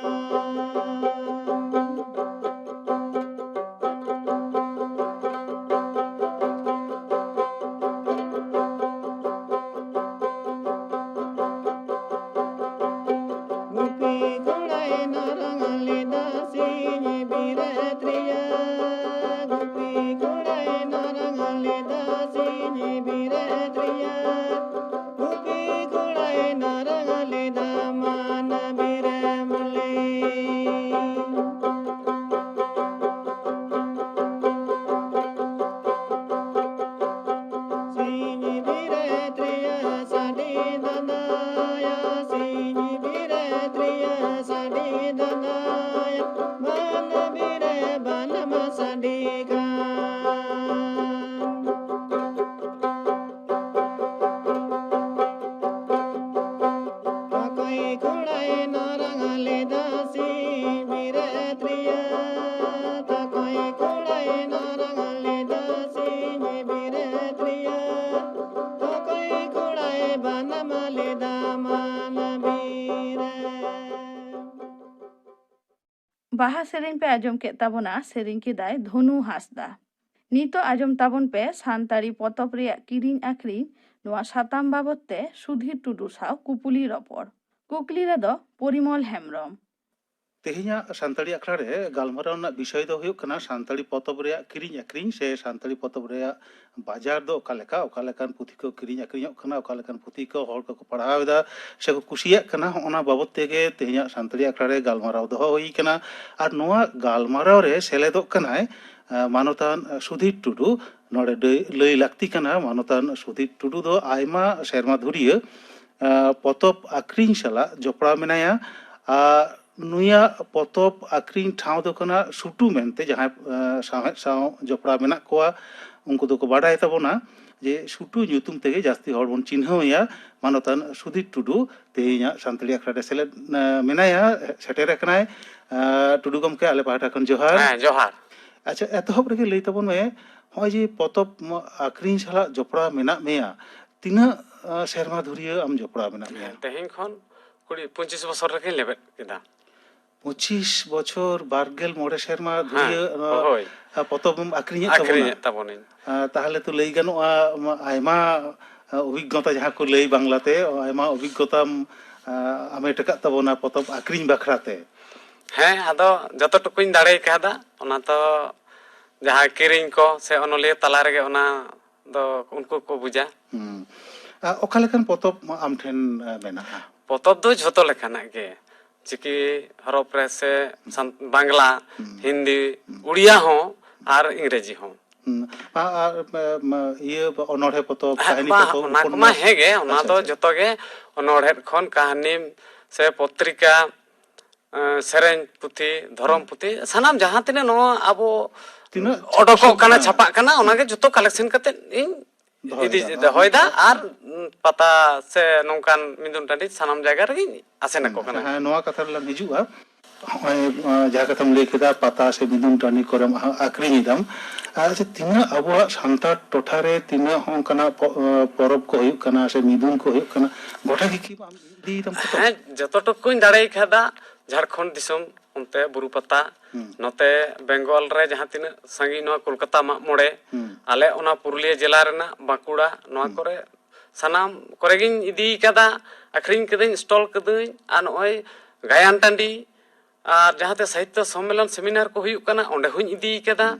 ᱜᱩᱯᱤ ᱠᱚᱲᱟᱭ ᱱᱚᱨᱚᱝ ᱞᱮᱫᱟ ᱥᱤᱧ ᱵᱮᱨᱮᱫ ᱨᱮᱭᱟ᱾ ᱜᱩᱯᱤ ᱠᱚᱲᱟᱭ ᱱᱚᱨᱚᱝ ᱞᱮᱫᱟ ᱥᱤᱧ ᱵᱮᱨᱮᱫ ᱨᱮᱭᱟ᱾ ᱵᱟᱦᱟ ᱥᱮᱨᱮᱧ ᱯᱮ ᱟᱸᱡᱚᱢ ᱠᱮᱫ ᱛᱟᱵᱚᱱᱟ, ᱥᱮᱨᱮᱧ ᱠᱮᱫᱟᱭ ᱫᱷᱚᱱᱩ ᱦᱟᱸᱥᱫᱟ᱾ ᱱᱤᱛᱚᱜ ᱟᱸᱡᱚᱢ ᱛᱟᱵᱚᱱ ᱯᱮ ᱥᱟᱱᱛᱟᱲᱤ ᱯᱚᱛᱚᱵ ᱨᱮᱭᱟᱜ ᱠᱤᱨᱤᱧ ᱟᱹᱠᱷᱨᱤᱧ, ᱱᱚᱣᱟ ᱥᱟᱛᱟᱢ ᱵᱟᱵᱚᱛ ᱛᱮ ᱥᱩᱫᱷᱤᱨ ᱴᱩᱰᱩ ᱥᱟᱶ ᱠᱩᱯᱩᱞᱤ ᱨᱚᱯᱚᱲ᱾ ᱠᱩᱠᱞᱤ ᱨᱮᱫᱚ ᱯᱚᱨᱤᱢᱚᱞ ᱦᱮᱢᱵᱨᱚᱢ᱾ ᱛᱮᱦᱮᱧᱟᱜ ᱥᱟᱱᱛᱟᱲᱤ ᱟᱠᱷᱲᱟ ᱨᱮ ᱜᱟᱞᱢᱟᱨᱟᱣ ᱨᱮᱱᱟᱜ ᱵᱤᱥᱚᱭ ᱫᱚ ᱦᱩᱭᱩᱜ ᱠᱟᱱᱟ ᱥᱟᱱᱛᱟᱲᱤ ᱯᱚᱛᱚᱵ ᱨᱮᱭᱟᱜ ᱠᱤᱨᱤᱧ ᱟᱹᱠᱷᱨᱤᱧ ᱥᱮ ᱥᱟᱱᱛᱟᱲᱤ ᱯᱚᱛᱚᱵ ᱨᱮᱭᱟᱜ ᱵᱟᱡᱟᱨ ᱫᱚ ᱚᱠᱟ ᱞᱮᱠᱟ, ᱚᱠᱟ ᱞᱮᱠᱟᱱ ᱯᱩᱛᱷᱤ ᱠᱚ ᱠᱤᱨᱤᱧ ᱟᱹᱠᱷᱨᱤᱧᱚᱜ ᱠᱟᱱᱟ, ᱚᱠᱟ ᱞᱮᱠᱟᱱ ᱯᱩᱛᱷᱤ ᱠᱚ ᱦᱚᱲ ᱠᱚᱠᱚ ᱯᱟᱲᱦᱟᱣ ᱮᱫᱟ ᱥᱮ ᱠᱚ ᱠᱩᱥᱤᱭᱟᱜ ᱠᱟᱱᱟ, ᱦᱚᱸᱜᱼᱚ ᱱᱟ ᱵᱟᱵᱚᱛ ᱛᱮᱜᱮ ᱛᱮᱦᱮᱧᱟᱜ ᱥᱟᱱᱛᱟᱲᱤ ᱟᱠᱷᱲᱟ ᱨᱮ ᱜᱟᱞᱢᱟᱨᱟᱣ ᱫᱚᱦᱚ ᱦᱩᱭ ᱠᱟᱱᱟ᱾ ᱟᱨ ᱱᱚᱣᱟ ᱜᱟᱞᱢᱟᱨᱟᱣ ᱨᱮ ᱥᱮᱞᱮᱫᱚᱜ ᱠᱟᱱᱟᱭ, ᱟᱸ, ᱢᱟᱱᱚᱛᱟᱱ ᱥᱩᱫᱷᱤᱨ ᱴᱩᱰᱩ᱾ ᱱᱚᱰᱮ ᱞᱟᱹᱭ, ᱞᱟᱹᱭ ᱞᱟᱹᱠᱛᱤ ᱠᱟᱱᱟ, ᱢᱟᱱᱚᱛᱟᱱ ᱥᱩᱫᱷᱤᱨ ᱴᱩᱰᱩ ᱫᱚ ᱟᱭᱢᱟ ᱥᱮᱨᱢᱟ ᱫᱷᱩᱨᱤᱭᱟᱹ, ᱟᱸ, ᱯᱚᱛᱚᱵ ᱟᱹᱠᱷᱨᱤᱧ ᱥᱟᱞᱟᱜ ᱡᱚᱯᱲᱟᱣ ᱢᱮᱱᱟᱭᱟ᱾ ᱟᱨ ᱱᱩᱭᱟᱜ ᱯᱚᱛᱚᱵ ᱟᱹᱠᱷᱨᱤᱧ ᱴᱷᱟᱶ ᱫᱚ ᱠᱟᱱᱟ ᱥᱩᱴᱩ ᱢᱮᱱᱛᱮ, ᱡᱟᱦᱟᱸᱭ, ᱟᱸ, ᱥᱟᱶᱦᱮᱫ ᱥᱟᱶ ᱡᱚᱯᱲᱟᱣ ᱢᱮᱱᱟᱜ ᱠᱚᱣᱟ, ᱩᱱᱠᱩ ᱫᱚᱠᱚ ᱵᱟᱰᱟᱭ ᱛᱟᱵᱚᱱᱟ ᱡᱮ ᱥᱩᱴᱩ ᱧᱩᱛᱩᱢ ᱛᱮᱜᱮ ᱡᱟᱹᱥᱛᱤ ᱦᱚᱲ ᱵᱚᱱ ᱪᱤᱱᱦᱟᱹᱣ ᱮᱭᱟ᱾ ᱢᱟᱱᱚᱛᱟᱱ ᱥᱩᱫᱷᱤᱨ ᱴᱩᱰᱩ ᱛᱮᱦᱮᱧᱟᱜ ᱥᱟᱱᱛᱟᱲᱤ ᱟᱠᱷᱲᱟ ᱨᱮ ᱥᱮᱞᱮᱫ, ᱟᱸ, ᱢᱮᱱᱟᱭᱟ, ᱥᱮᱴᱮᱨ ᱟᱠᱟᱱᱟᱭ᱾ ᱟᱸ, ᱴᱩᱰᱩ ᱜᱚᱢᱠᱮ, ᱟᱞᱮ ᱯᱟᱦᱴᱟ ᱠᱷᱚᱱ ᱡᱚᱦᱟᱨ᱾ ᱦᱮᱸ, ᱡᱚᱦᱟᱨ᱾ ᱟᱪᱪᱷᱟ, ᱮᱛᱚᱦᱚᱵ ᱨᱮᱜᱮ ᱞᱟᱹᱭ ᱛᱟᱵᱚᱱ ᱢᱮ, ᱱᱚᱜᱼᱚᱭ ᱡᱮ ᱯᱚᱛᱚᱵ ᱟᱹᱠᱷᱨᱤᱧ ᱥᱟᱞᱟᱜ ᱡᱚᱯᱲᱟᱣ ᱢᱮᱱᱟᱜ ᱢᱮᱭᱟ, ᱛᱤᱱᱟᱹᱜ, ᱟᱸ, ᱥᱮᱨᱢᱟ ᱫᱷᱩᱨᱤᱭᱟᱹ ᱟᱢ ᱡᱚᱯᱲᱟᱣ ᱢᱮᱱᱟᱜ ᱢᱮᱭᱟ? ᱦᱮᱸ, ᱛᱮᱦᱮᱧ ᱠᱷᱚᱱ ᱠᱩᱲᱤ, ᱯᱚᱸᱪᱤᱥ ᱵᱚᱪᱷᱚᱨ ᱨᱮᱜᱮᱧ ᱞᱮᱵᱮᱫ ᱠᱮᱫᱟ᱾ ᱯᱚᱸᱪᱤᱥ ᱵᱚᱪᱷᱚᱨ, ᱵᱟᱨ ᱜᱮᱞ ᱢᱚᱬᱮ ᱥᱮᱨᱢᱟ ᱦᱮᱸ, ᱫᱷᱩᱨᱤᱭᱟᱹ ᱱᱚᱣᱟ, ᱦᱳᱭ᱾ ᱟᱸ, ᱯᱚᱛᱚᱵ ᱮᱢ ᱟᱹᱠᱷᱨᱤᱧᱮᱫ ᱛᱟᱵᱚᱱᱟ᱾ ᱟᱹᱠᱷᱨᱤᱧᱮᱫ ᱛᱟᱵᱚᱱᱟᱹᱧ᱾ ᱟᱸ, ᱛᱟᱦᱚᱞᱮ ᱛᱚ ᱞᱟᱹᱭ ᱜᱟᱱᱚᱜᱼᱟ, ᱟᱢ ᱟᱭᱢᱟ, ᱟᱸ, ᱚᱵᱷᱤᱜᱽᱜᱚᱛᱟ, ᱡᱟᱦᱟᱸ ᱠᱚ ᱞᱟᱹᱭ ᱵᱟᱝᱞᱟᱛᱮ, ᱟᱭᱢᱟ ᱚᱵᱷᱤᱜᱽᱜᱚᱛᱟᱢ, ᱟᱸ, ᱟᱢᱮᱴ ᱟᱠᱟᱫ ᱛᱟᱵᱚᱱᱟ ᱯᱚᱛᱚᱵ ᱟᱹᱠᱷᱨᱤᱧ ᱵᱟᱠᱷᱨᱟ ᱛᱮ᱾ ᱦᱮᱸ, ᱟᱫᱚ ᱡᱚᱛᱚ ᱴᱩᱠᱩᱧ ᱫᱟᱲᱮ ᱠᱟᱣᱫᱟ, ᱚᱱᱟ ᱛᱚ ᱡᱟᱦᱟᱸ ᱠᱤᱨᱤᱧ ᱠᱚ ᱥᱮ ᱚᱱᱚᱞᱤᱭᱟᱹ ᱛᱟᱞᱟ ᱨᱮᱜᱮ ᱚᱱᱟ ᱫᱚ ᱩᱱᱠᱩ ᱠᱚ ᱵᱩᱡᱟ᱾ ᱦᱩᱸ᱾ ᱟᱸ, ᱚᱠᱟ ᱞᱮᱠᱟᱱ ᱯᱚᱛᱚᱵ ᱟᱢ ᱴᱷᱮᱱ, ᱟᱸ, ᱢᱮᱱᱟᱜᱼᱟ? ᱯᱚᱛᱚᱵ ᱫᱚ ᱡᱷᱚᱛᱚ ᱞᱮᱠᱟᱱᱟᱜ ᱜᱮ, ᱪᱤᱠᱤ ᱦᱚᱨᱚᱯ ᱨᱮ ᱥᱮ ᱥᱟᱱ-, ᱵᱟᱝᱞᱟ, ᱦᱩᱸ᱾ ᱦᱤᱱᱫᱤ, ᱦᱩᱸ᱾ ᱩᱲᱤᱭᱟ ᱦᱚᱸ ᱟᱨ ᱤᱝᱨᱮᱡᱤ ᱦᱚᱸ᱾ ᱦᱩᱸ᱾ ᱟ-, ᱟᱨ, ᱢ-, ᱢ-, ᱤᱭᱟᱹ, ᱚᱱᱚᱬᱦᱮ ᱯᱚᱛᱚᱵ, ᱦᱮᱸ, ᱠᱟᱹᱦᱱᱤ ᱵᱟᱝ, ᱯᱚᱛᱚᱵ, ᱚᱱᱟ ᱠᱚᱢᱟ ᱩᱯᱚᱱᱱᱟᱥ? ᱦᱮᱸ ᱜᱮ, ᱚᱱᱟ ᱟᱪᱪᱷᱟ, ᱫᱚ ᱟᱪᱪᱷᱟ᱾ ᱡᱚᱛᱚ ᱜᱮ, ᱚᱱᱚᱬᱦᱮ ᱠᱷᱚᱱ ᱠᱟᱹᱦᱱᱤ ᱥᱮ ᱯᱚᱛᱨᱤᱠᱟ, ᱮᱸ, ᱥᱮᱨᱮᱧ ᱯᱩᱛᱷᱤ, ᱫᱷᱚᱨᱚᱢ ᱦᱩᱸ᱾ ᱯᱩᱛᱷᱤ, ᱥᱟᱱᱟᱢ ᱡᱟᱦᱟᱸ ᱛᱤᱱᱟᱹᱜ ᱱᱚᱣᱟ ᱟᱵᱚ ᱛᱤᱱᱟᱹᱜ ᱚᱰᱚᱠᱚᱜ ᱪᱷᱟᱯᱟ ᱠᱟᱱᱟ, ᱥᱚᱫ-, ᱦᱮᱸ᱾ ᱪᱷᱟᱯᱟᱜ ᱠᱟᱱᱟ, ᱚᱱᱟ ᱜᱮ ᱡᱚᱛᱚ ᱠᱟᱞᱮᱠᱥᱚᱱ ᱠᱟᱛᱮᱫ ᱤᱧ ᱫᱚᱦᱚᱭᱮᱫᱟ, ᱤᱫᱤ, ᱦᱮᱸ᱾ ᱫᱚᱦᱚᱭᱮᱫᱟ᱾ ᱟᱨ, ᱩᱸ, ᱯᱟᱛᱟ ᱥᱮ ᱱᱚᱝᱠᱟᱱ ᱢᱤᱫᱩᱱ ᱴᱟᱺᱰᱤ ᱥᱟᱱᱟᱢ ᱡᱟᱭᱜᱟ ᱨᱮᱜᱮᱧ ᱟᱥᱮᱱ ᱟᱠᱚ ᱦᱩᱸ, ᱠᱟᱱᱟ᱾ ᱦᱮᱸ, ᱱᱚᱣᱟ ᱠᱟᱛᱷᱟ ᱨᱮᱞᱟᱝ ᱦᱤᱡᱩᱜᱼᱟ᱾ ᱱᱚᱜᱼᱚᱭ ᱡᱟᱦᱟᱸ ᱠᱟᱛᱷᱟᱢ ᱞᱟᱹᱭ ᱠᱮᱫᱟ, ᱯᱟᱛᱟ ᱥᱮ ᱢᱤᱫᱩᱱ ᱴᱟᱺᱰᱤ ᱠᱚᱨᱮᱢ ᱟᱠᱷᱨᱤᱧ ᱮᱫᱟᱢ, ᱟᱪᱪᱷᱟ, ᱛᱤᱱᱟᱹᱜ ᱟᱵᱚᱣᱟᱜ ᱥᱟᱱᱛᱟᱲ ᱴᱚᱴᱷᱟ ᱨᱮ ᱛᱤᱱᱟᱹᱜ ᱦᱚᱸ ᱚᱱᱠᱟᱱᱟᱜ ᱯᱚᱨᱚᱵᱽ ᱠᱚ ᱦᱩᱭᱩᱜ ᱠᱟᱱᱟ ᱥᱮ ᱢᱤᱫᱩᱱ ᱠᱚ ᱦᱩᱭᱩᱜ ᱠᱟᱱᱟ, ᱜᱚᱴᱟ ᱜᱮ ᱠᱤ ᱟᱢ ᱤᱫᱤᱭᱮᱫᱟᱢ ᱯᱚᱛᱚᱵ? ᱦᱮᱸ, ᱡᱚᱛᱚ ᱴᱩᱠᱩᱧ ᱫᱟᱲᱮ ᱠᱟᱫᱟ᱾ ᱡᱷᱟᱲᱠᱷᱚᱸᱰ ᱫᱤᱥᱚᱢ ᱚᱱᱛᱮ ᱵᱩᱨᱩ ᱯᱟᱛᱟ, ᱱᱚᱛᱮ ᱵᱮᱝᱜᱚᱞ ᱨᱮ ᱡᱟᱦᱟᱸ ᱛᱤᱱᱟᱹᱜ ᱥᱟᱺᱜᱤᱧ, ᱱᱚᱣᱟ ᱠᱳᱞᱠᱟᱛᱟ ᱢᱟᱜ ᱢᱚᱬᱮ, ᱟᱞᱮ ᱚᱱᱟ ᱯᱩᱨᱩᱞᱤᱭᱟᱹ ᱡᱮᱞᱟ ᱨᱮᱱᱟᱜ ᱵᱟᱸᱠᱩᱲᱟ, ᱱᱚᱣᱟ ᱠᱚᱨᱮ ᱥᱟᱱᱟᱢ ᱠᱚᱨᱮ ᱜᱤᱧ ᱤᱫᱤ ᱠᱟᱫᱟ, ᱟᱠᱷᱨᱤᱧ ᱠᱟᱹᱫᱟᱹᱧ, ᱥᱴᱚᱞ ᱠᱟᱹᱫᱟᱹᱧ᱾ ᱟᱨ ᱱᱚᱜᱼᱚᱭ ᱜᱟᱭᱟᱱ ᱴᱟᱺᱰᱤ, ᱟᱨ ᱡᱟᱦᱟᱸᱛᱮ ᱥᱟᱦᱤᱛᱛᱚ ᱥᱚᱢᱢᱮᱞᱚᱱ, ᱥᱮᱢᱤᱱᱟᱨ ᱠᱚ ᱦᱩᱭᱩᱜ ᱠᱟᱱᱟ, ᱚᱸᱰᱮ ᱦᱚᱸᱧ ᱤᱫᱤ ᱠᱟᱫᱟ᱾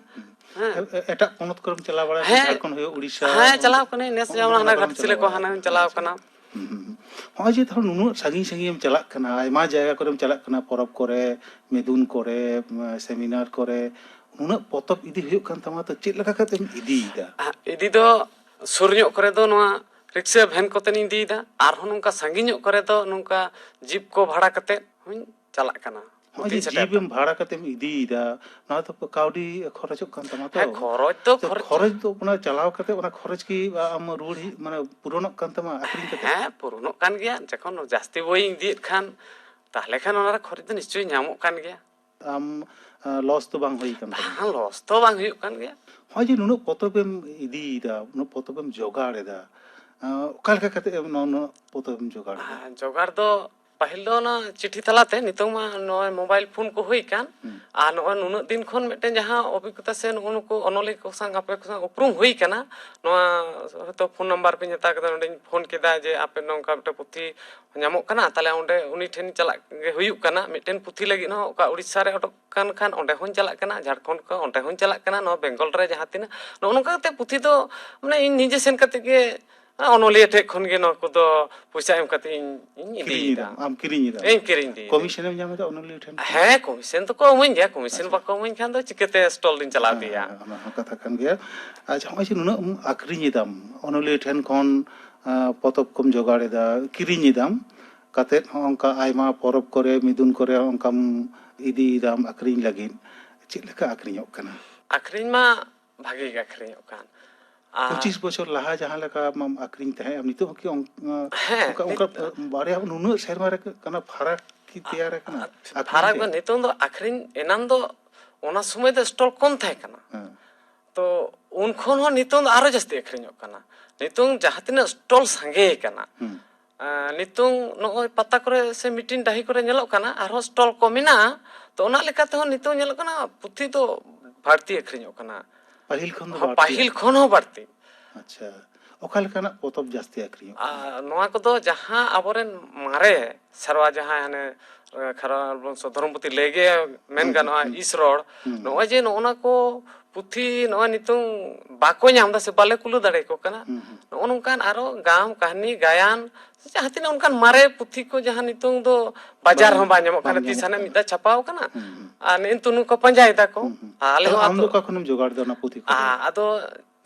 ᱦᱮᱸ᱾ ᱮ- ᱮᱴᱟᱜ ᱯᱚᱱᱚᱛ ᱠᱚᱨᱮᱢ ᱪᱟᱞᱟᱣ ᱵᱟᱲᱟ ᱟᱠᱟᱱᱟ? ᱦᱮᱸ᱾ ᱡᱷᱟᱲᱠᱷᱚᱸᱰ ᱦᱩᱭᱩᱜ, ᱩᱲᱤᱥᱥᱟ, ᱦᱮᱸ, ᱚᱱᱛᱮ ᱪᱟᱞᱟᱣ ᱠᱟᱹᱱᱟᱹᱧ᱾ ᱱᱮᱥ ᱚᱱᱟ ᱡᱮᱢᱚᱱ ᱠᱚᱨᱮ ᱦᱟᱱᱟ ᱵᱟᱢ ᱜᱷᱟᱴᱥᱤᱞᱟᱹ ᱠᱚ ᱪᱟᱞᱟᱣ ᱦᱟᱱᱟᱧ ᱵᱟᱲᱟ ᱪᱟᱞᱟᱣ ᱟᱠᱟᱱᱟ? ᱠᱟᱱᱟ᱾ ᱦᱩᱸ, ᱦᱩᱸ, ᱦᱩᱸ᱾ ᱦᱚᱸᱜᱼᱚᱭ ᱡᱮ ᱫᱷᱚᱨᱚ ᱱᱩᱱᱟᱹᱜ ᱥᱟᱺᱜᱤᱧ ᱥᱟᱺᱜᱤᱧ ᱮᱢ ᱪᱟᱞᱟᱜ ᱠᱟᱱᱟ, ᱟᱭᱢᱟ ᱡᱟᱭᱜᱟ ᱠᱚᱨᱮᱢ ᱪᱟᱞᱟᱜ ᱠᱟᱱᱟ, ᱯᱚᱨᱚᱵᱽ ᱠᱚᱨᱮ, ᱢᱤᱫᱩᱱ ᱠᱚᱨᱮ, ᱩᱢ, ᱥᱮᱢᱤᱱᱟᱨ ᱠᱚᱨᱮ, ᱱᱩᱱᱟᱹᱜ ᱯᱚᱛᱚᱵ ᱤᱫᱤ ᱦᱩᱭᱩᱜ ᱠᱟᱱ ᱛᱟᱢᱟ, ᱛᱚ ᱪᱮᱫ ᱞᱮᱠᱟ ᱠᱟᱛᱮᱢ ᱤᱫᱤᱭᱮᱫᱟ? ᱟᱨ ᱤᱫᱤ ᱫᱚ ᱥᱩᱨ ᱧᱚᱜ ᱠᱚᱨᱮ ᱫᱚ ᱱᱚᱣᱟ ᱨᱤᱠᱥᱟᱹ ᱵᱷᱮᱱ ᱠᱚᱛᱮᱧ ᱤᱫᱤᱭᱮᱫᱟ, ᱟᱨᱦᱚᱸ ᱱᱚᱝᱠᱟ ᱥᱟᱺᱜᱤᱧ ᱧᱚᱜ ᱠᱚᱨᱮ ᱫᱚ ᱱᱚᱝᱠᱟ ᱡᱤᱯ ᱠᱚ ᱵᱷᱟᱲᱟ ᱠᱟᱛᱮᱫ ᱦᱚᱸᱧ ᱪᱟᱞᱟᱜ ᱠᱟᱱᱟ᱾ ᱱᱚᱜᱼᱚᱭ ᱡᱮ ᱱᱚᱛᱮᱧ ᱥᱮᱴᱮᱨ ᱡᱤᱯ ᱮᱢ ᱵᱷᱟᱲᱟ ᱠᱟᱛᱮᱢ ᱤᱫᱤᱭᱮᱫᱟ, ᱱᱚᱣᱟ ᱫᱚ ᱠᱟᱹᱣᱰᱤ ᱠᱷᱚᱨᱚᱪᱚᱜ ᱠᱟᱱ ᱛᱟᱢᱟ ᱛᱚ? ᱦᱮᱸ, ᱠᱷᱚᱨᱚᱪ ᱫᱚ ᱛᱚ ᱠᱷᱚᱨᱚᱪ ᱠᱷᱚᱨᱚᱪ ᱫᱚ, ᱚᱱᱟ ᱪᱟᱞᱟᱣ ᱠᱟᱛᱮ ᱚᱱᱟ ᱠᱷᱚᱨᱚᱪ ᱠᱤ ᱟᱢ ᱨᱩᱣᱟᱹᱲ ᱦᱤᱡᱩᱜ, ᱢᱟᱱᱮ ᱯᱩᱨᱚᱱᱚᱜ ᱠᱟᱱ ᱛᱟᱢᱟ ᱟᱠᱷᱨᱤᱧ ᱠᱟᱛᱮ? ᱦᱮᱸ, ᱯᱩᱨᱚᱱᱚᱜ ᱠᱟᱱ ᱜᱮᱭᱟ᱾ ᱡᱚᱠᱷᱚᱱ ᱡᱟᱹᱥᱛᱤ ᱵᱳᱭᱤᱧ ᱤᱫᱤᱭᱮᱫ ᱠᱷᱟᱱ, ᱛᱟᱦᱚᱞᱮ ᱠᱷᱟᱱ ᱚᱱᱟᱨᱮ ᱠᱷᱚᱨᱚᱪ ᱫᱚ ᱱᱤᱥᱪᱚᱭ ᱧᱟᱢᱚᱜ ᱠᱟᱱ ᱜᱮᱭᱟ᱾ ᱟᱢ ᱞᱚᱥ ᱫᱚ ᱵᱟᱝ ᱦᱩᱭ ᱠᱟᱱ ᱛᱟᱢᱟ? ᱵᱟᱝ, ᱞᱚᱥ ᱫᱚ ᱵᱟᱝ ᱦᱩᱭᱩᱜ ᱠᱟᱱ ᱜᱮᱭᱟ᱾ ᱱᱚᱜᱼᱚᱭ ᱡᱮ ᱱᱩᱱᱟᱹᱜ ᱯᱚᱛᱚᱵᱮᱢ ᱤᱫᱤᱭᱮᱫᱟ, ᱩᱱᱟᱹᱜ ᱯᱚᱛᱚᱵᱮᱢ ᱡᱚᱜᱟᱲ ᱮᱫᱟ, ᱟᱸ, ᱚᱠᱟ ᱞᱮᱠᱟ ᱠᱟᱛᱮ ᱮᱢ ᱱᱚᱣᱟ, ᱱᱩᱱᱟᱹᱜ ᱯᱚᱛᱚᱵᱮᱢ ᱡᱚᱜᱟᱲ ᱮᱫᱟ? ᱟᱨ ᱡᱚᱜᱟᱲ ᱫᱚ ᱯᱟᱹᱦᱤᱞ ᱫᱚ ᱚᱱᱟ ᱪᱤᱴᱷᱤ ᱛᱟᱞᱟᱛᱮ, ᱱᱤᱛᱚᱝ ᱢᱟ ᱱᱚᱜᱼᱚᱭ ᱢᱳᱵᱟᱭᱤᱞ ᱯᱷᱳᱱ ᱠᱚ ᱦᱩᱭ ᱟᱠᱟᱱ᱾ ᱟᱨ ᱱᱚᱜᱼᱚᱭ ᱱᱩᱱᱟᱹᱜ ᱫᱤᱱ ᱠᱷᱚᱱ ᱢᱤᱫᱴᱮᱱ ᱡᱟᱦᱟᱸ ᱚᱵᱷᱤᱜᱽᱜᱚᱛᱟ ᱥᱮ ᱱᱩᱜᱼᱩ ᱱᱩᱠᱩ ᱚᱱᱚᱞᱤᱭᱟᱹ ᱠᱚ ᱥᱟᱶ, ᱟᱯᱮ ᱠᱚ ᱥᱟᱶ ᱩᱯᱨᱩᱢ ᱦᱩᱭ ᱟᱠᱟᱱᱟ, ᱱᱚᱣᱟ ᱦᱚᱭᱛᱳ ᱯᱷᱳᱱ ᱱᱟᱢᱵᱟᱨ ᱯᱮ ᱦᱟᱛᱟᱣ ᱠᱮᱫᱟ, ᱱᱚᱸᱰᱮᱧ ᱯᱷᱳᱱ ᱠᱮᱫᱟ ᱡᱮ ᱟᱯᱮ ᱱᱚᱝᱠᱟ ᱢᱤᱫᱴᱮᱱ ᱯᱩᱛᱷᱤ ᱧᱟᱢᱚᱜ ᱠᱟᱱᱟ, ᱛᱟᱦᱚᱞᱮ ᱚᱸᱰᱮ ᱩᱱᱤ ᱴᱷᱮᱱ ᱪᱟᱞᱟᱜ ᱜᱮ ᱦᱩᱭᱩᱜ ᱠᱟᱱᱟ᱾ ᱢᱤᱫᱴᱮᱱ ᱯᱩᱛᱷᱤ ᱞᱟᱹᱜᱤᱫ ᱦᱚᱸ ᱚᱠᱟ ᱩᱲᱤᱥᱥᱟ ᱨᱮ ᱚᱰᱚᱠ ᱠᱟᱱ ᱠᱷᱟᱱ ᱚᱸᱰᱮ ᱦᱚᱸᱧ ᱪᱟᱞᱟᱜ ᱠᱟᱱᱟ, ᱡᱷᱟᱲᱠᱷᱚᱸᱰ ᱠᱚ ᱚᱸᱰᱮ ᱦᱚᱸᱧ ᱪᱟᱞᱟᱜ ᱠᱟᱱᱟ, ᱱᱚᱣᱟ ᱵᱮᱝᱜᱚᱞ ᱨᱮ ᱡᱟᱦᱟᱸ ᱛᱤᱱᱟᱹᱜ, ᱱᱚᱜᱼᱚ ᱱᱚᱝᱠᱟ ᱠᱟᱛᱮ ᱯᱩᱛᱷᱤ ᱫᱚ, ᱢᱟᱱᱮ, ᱤᱧ ᱱᱤᱡᱮ ᱥᱮᱱ ᱠᱟᱛᱮ ᱜᱮ ᱚᱱᱚᱞᱤᱭᱟᱹ ᱴᱷᱮᱡ ᱠᱷᱚᱱ ᱜᱮ ᱱᱚᱣᱟ ᱠᱚᱫᱚ ᱯᱚᱭᱥᱟ ᱮᱢ ᱠᱟᱛᱮ ᱤᱧ, ᱤᱧ ᱠᱤᱨᱤᱧ ᱤᱫᱤᱭᱮᱫᱟ᱾ ᱮᱫᱟᱢ, ᱟᱢ ᱠᱤᱨᱤᱧ ᱮᱫᱟᱢ? ᱤᱧ ᱠᱤᱨᱤᱧ ᱤᱫᱤᱭᱮᱫᱟ᱾ ᱠᱚᱢᱤᱥᱚᱱ ᱮᱢ ᱧᱟᱢ ᱮᱫᱟ ᱚᱱᱚᱞᱤᱭᱟᱹ ᱴᱷᱮᱱ ᱠᱷᱚᱱ? ᱦᱮᱸ, ᱠᱚᱢᱤᱥᱚᱱ ᱫᱚᱠᱚ ᱮᱢᱟᱹᱧ ᱜᱮᱭᱟ, ᱠᱚᱢᱤᱥᱚᱱ ᱵᱟᱠᱚ ᱮᱢᱟᱹᱧ ᱠᱷᱟᱱ ᱫᱚ ᱪᱤᱠᱟᱹᱛᱮ ᱥᱴᱚᱞ ᱫᱚᱧ ᱪᱟᱞᱟᱣ ᱤᱫᱤᱭᱟ? ᱦᱮᱸ, ᱚᱱᱟ ᱦᱚᱸ ᱠᱟᱛᱷᱟ ᱠᱟᱱ ᱜᱮᱭᱟ᱾ ᱟᱪᱪᱷᱟ, ᱱᱚᱜᱼᱚᱭ ᱡᱮ ᱱᱩᱱᱟᱹᱜ ᱮᱢ ᱟᱠᱷᱨᱤᱧ ᱮᱫᱟᱢ, ᱚᱱᱚᱞᱤᱭᱟᱹ ᱴᱷᱮᱱ ᱠᱷᱚᱱ, ᱟᱸ, ᱯᱚᱛᱚᱵ ᱠᱚᱢ ᱡᱚᱜᱟᱲ ᱮᱫᱟ, ᱠᱤᱨᱤᱧ ᱮᱫᱟᱢ, ᱠᱟᱛᱮᱫ ᱦᱚᱸ ᱚᱱᱠᱟ ᱟᱭᱢᱟ ᱯᱚᱨᱚᱵᱽ ᱠᱚᱨᱮ, ᱢᱤᱫᱩᱱ ᱠᱚᱨᱮ ᱦᱚᱸ ᱚᱱᱠᱟᱢ ᱤᱫᱤᱭᱮᱫᱟᱢ ᱟᱠᱷᱨᱤᱧ ᱞᱟᱹᱜᱤᱫ, ᱪᱮᱫ ᱞᱮᱠᱟ ᱟᱠᱷᱨᱤᱧᱚᱜ ᱠᱟᱱᱟ? ᱟᱠᱷᱨᱤᱧ ᱢᱟ ᱵᱷᱟᱜᱤ ᱜᱮ ᱟᱠᱷᱨᱤᱧᱚᱜ ᱠᱟᱱ᱾ ᱟᱨ ᱯᱚᱸᱪᱤᱥ ᱵᱚᱪᱷᱚᱨ ᱞᱟᱦᱟ ᱡᱟᱦᱟᱸ ᱞᱮᱠᱟ ᱟᱢ ᱟᱠᱷᱨᱤᱧ ᱛᱟᱦᱮᱸᱫ, ᱱᱤᱛᱚᱜ ᱦᱚᱸ ᱠᱤ ᱚᱱ-, ᱦᱮᱸ, ᱚᱱᱠᱟ, ᱚᱱᱠᱟ ᱱᱤᱛ- ᱵᱟᱨᱭᱟ ᱱᱩᱱᱟᱹᱜ ᱥᱮᱨᱢᱟ ᱨᱮ ᱠᱟᱱᱟ ᱯᱷᱟᱨᱟᱠ? ᱠᱤ ᱛᱮᱭᱟᱨ ᱟᱠᱟᱱᱟ? ᱟᱹᱠᱷᱨᱤᱧ ᱯᱷᱟᱨᱟᱠ ᱫᱚ ᱛᱮ? ᱱᱤᱛᱚᱝ ᱫᱚ ᱟᱹᱠᱷᱨᱤᱧ, ᱮᱱᱟᱱ ᱫᱚ ᱚᱱᱟ ᱥᱚᱢᱚᱭ ᱫᱚ ᱥᱴᱚᱞ ᱠᱚᱢ ᱛᱟᱦᱮᱸ ᱠᱟᱱᱟ᱾ ᱦᱮᱸ᱾ ᱛᱚ ᱩᱱ ᱠᱷᱚᱱ ᱦᱚᱸ ᱱᱤᱛᱚᱝ ᱫᱚ ᱟᱨᱚ ᱡᱟᱹᱥᱛᱤ ᱟᱹᱠᱷᱨᱤᱧᱚᱜ ᱠᱟᱱᱟ᱾ ᱱᱤᱛᱚᱝ ᱡᱟᱦᱟᱸ ᱛᱤᱱᱟᱹᱜ ᱥᱴᱚᱞ ᱥᱟᱸᱜᱮ ᱠᱟᱱᱟ, ᱦᱩᱸ᱾ ᱟᱸ, ᱱᱤᱛᱚᱝ ᱱᱚᱜᱼᱚᱭ ᱯᱟᱛᱟ ᱠᱚᱨᱮ ᱥᱮ ᱢᱤᱴᱤᱝ ᱰᱟᱹᱦᱤ ᱠᱚᱨᱮ ᱧᱮᱞᱚᱜ ᱠᱟᱱᱟ, ᱟᱨᱦᱚᱸ ᱥᱴᱚᱞ ᱠᱚ ᱢᱮᱱᱟᱜᱼᱟ᱾ ᱛᱚ ᱚᱱᱟ ᱞᱮᱠᱟ ᱛᱮᱦᱚᱸ ᱱᱤᱛᱚᱝ ᱧᱮᱞᱚᱜ ᱠᱟᱱᱟ ᱯᱩᱛᱷᱤ ᱫᱚ ᱵᱟᱹᱲᱛᱤ ᱟᱹᱠᱷᱨᱤᱧᱚᱜ ᱠᱟᱱᱟ᱾ ᱯᱟᱹᱦᱤᱞ ᱠᱷᱚᱱ ᱫᱚ ᱦᱚᱸ, ᱵᱟᱹᱲᱛᱤ ᱯᱟᱹᱦᱤᱞ ᱟᱹᱠᱷᱨᱤᱧ᱾ ᱠᱷᱚᱱ ᱦᱚᱸ ᱵᱟᱹᱲᱛᱤ᱾ ᱟᱪᱪᱷᱟ, ᱚᱠᱟ ᱞᱮᱠᱟᱱᱟᱜ ᱯᱚᱛᱚᱵ ᱡᱟᱹᱥᱛᱤ ᱟᱹᱠᱷᱨᱤᱧᱚᱜ ᱠᱟᱱᱟ? ᱟᱨ ᱱᱚᱣᱟ ᱠᱚᱫᱚ ᱡᱟᱦᱟᱸ ᱟᱵᱚᱨᱮᱱ ᱢᱟᱨᱮ ᱥᱮᱨᱣᱟ, ᱡᱟᱦᱟᱸ ᱦᱟᱱᱮ, ᱮ, ᱠᱷᱟᱨᱣᱟᱞ ᱵᱚᱝᱥᱚ ᱫᱷᱚᱨᱚᱢᱯᱩᱛᱷᱤ ᱞᱟᱹᱭ ᱜᱮ ᱢᱮᱱ ᱦᱩᱸ, ᱜᱟᱱᱚᱜᱼᱟ, ᱦᱩᱸ, ᱤᱥ ᱨᱚᱲ, ᱦᱩᱸ, ᱱᱚᱜᱼᱚᱭ ᱡᱮ ᱱᱚᱜᱼᱚ ᱱᱟ ᱠᱚ ᱯᱩᱛᱷᱤ ᱱᱚᱜᱼᱚᱭ ᱱᱤᱛᱚᱝ ᱵᱟᱠᱚ ᱧᱟᱢ ᱮᱫᱟ ᱥᱮ ᱵᱟᱞᱮ ᱠᱩᱞᱟᱹ ᱫᱟᱲᱮ ᱟᱠᱚ ᱠᱟᱱᱟ, ᱦᱩᱸ, ᱦᱩᱸ᱾ ᱱᱚᱜᱼᱚ ᱱᱚᱝᱠᱟᱱ ᱟᱨᱚ ᱜᱟᱢ, ᱠᱟᱹᱦᱱᱤ, ᱜᱟᱭᱟᱱ, ᱥᱮ ᱡᱟᱦᱟᱸ ᱛᱤᱱᱟᱹᱜ ᱚᱱᱠᱟᱱ ᱢᱟᱨᱮ ᱯᱩᱛᱷᱤ ᱠᱚ ᱡᱟᱦᱟᱸ ᱱᱤᱛᱚᱝ ᱫᱚ ᱵᱟᱡᱟᱨ ᱵᱟᱝ, ᱦᱚᱸ ᱵᱟᱝ ᱧᱟᱢᱚᱜ ᱵᱟᱝ ᱠᱟᱱᱟ, ᱛᱤᱥ ᱧᱟᱢᱚᱜ ᱦᱟᱱᱮ ᱠᱟᱱᱟ᱾ ᱢᱤᱫ ᱫᱷᱟᱣ ᱪᱷᱟᱯᱟᱣ ᱠᱟᱱᱟ, ᱦᱩᱸ, ᱦᱩᱸ᱾ ᱟᱨ ᱱᱮᱜᱼᱮ ᱱᱤᱛᱚᱜ ᱱᱩᱠᱩ ᱯᱟᱸᱡᱟᱭ ᱫᱟᱠᱚ, ᱦᱩᱸ, ᱦᱩᱸ᱾ ᱟᱞᱮ ᱛᱟᱦᱞᱮ ᱦᱚᱸ ᱟᱢ ᱫᱚ ᱟᱛᱳ ᱚᱠᱟ ᱠᱷᱚᱱᱮᱢ ᱡᱚᱜᱟᱲ ᱮᱫᱟ ᱚᱱᱟ ᱯᱩᱛᱷᱤ ᱠᱚᱫᱚ? ᱟ-, ᱟᱫᱚ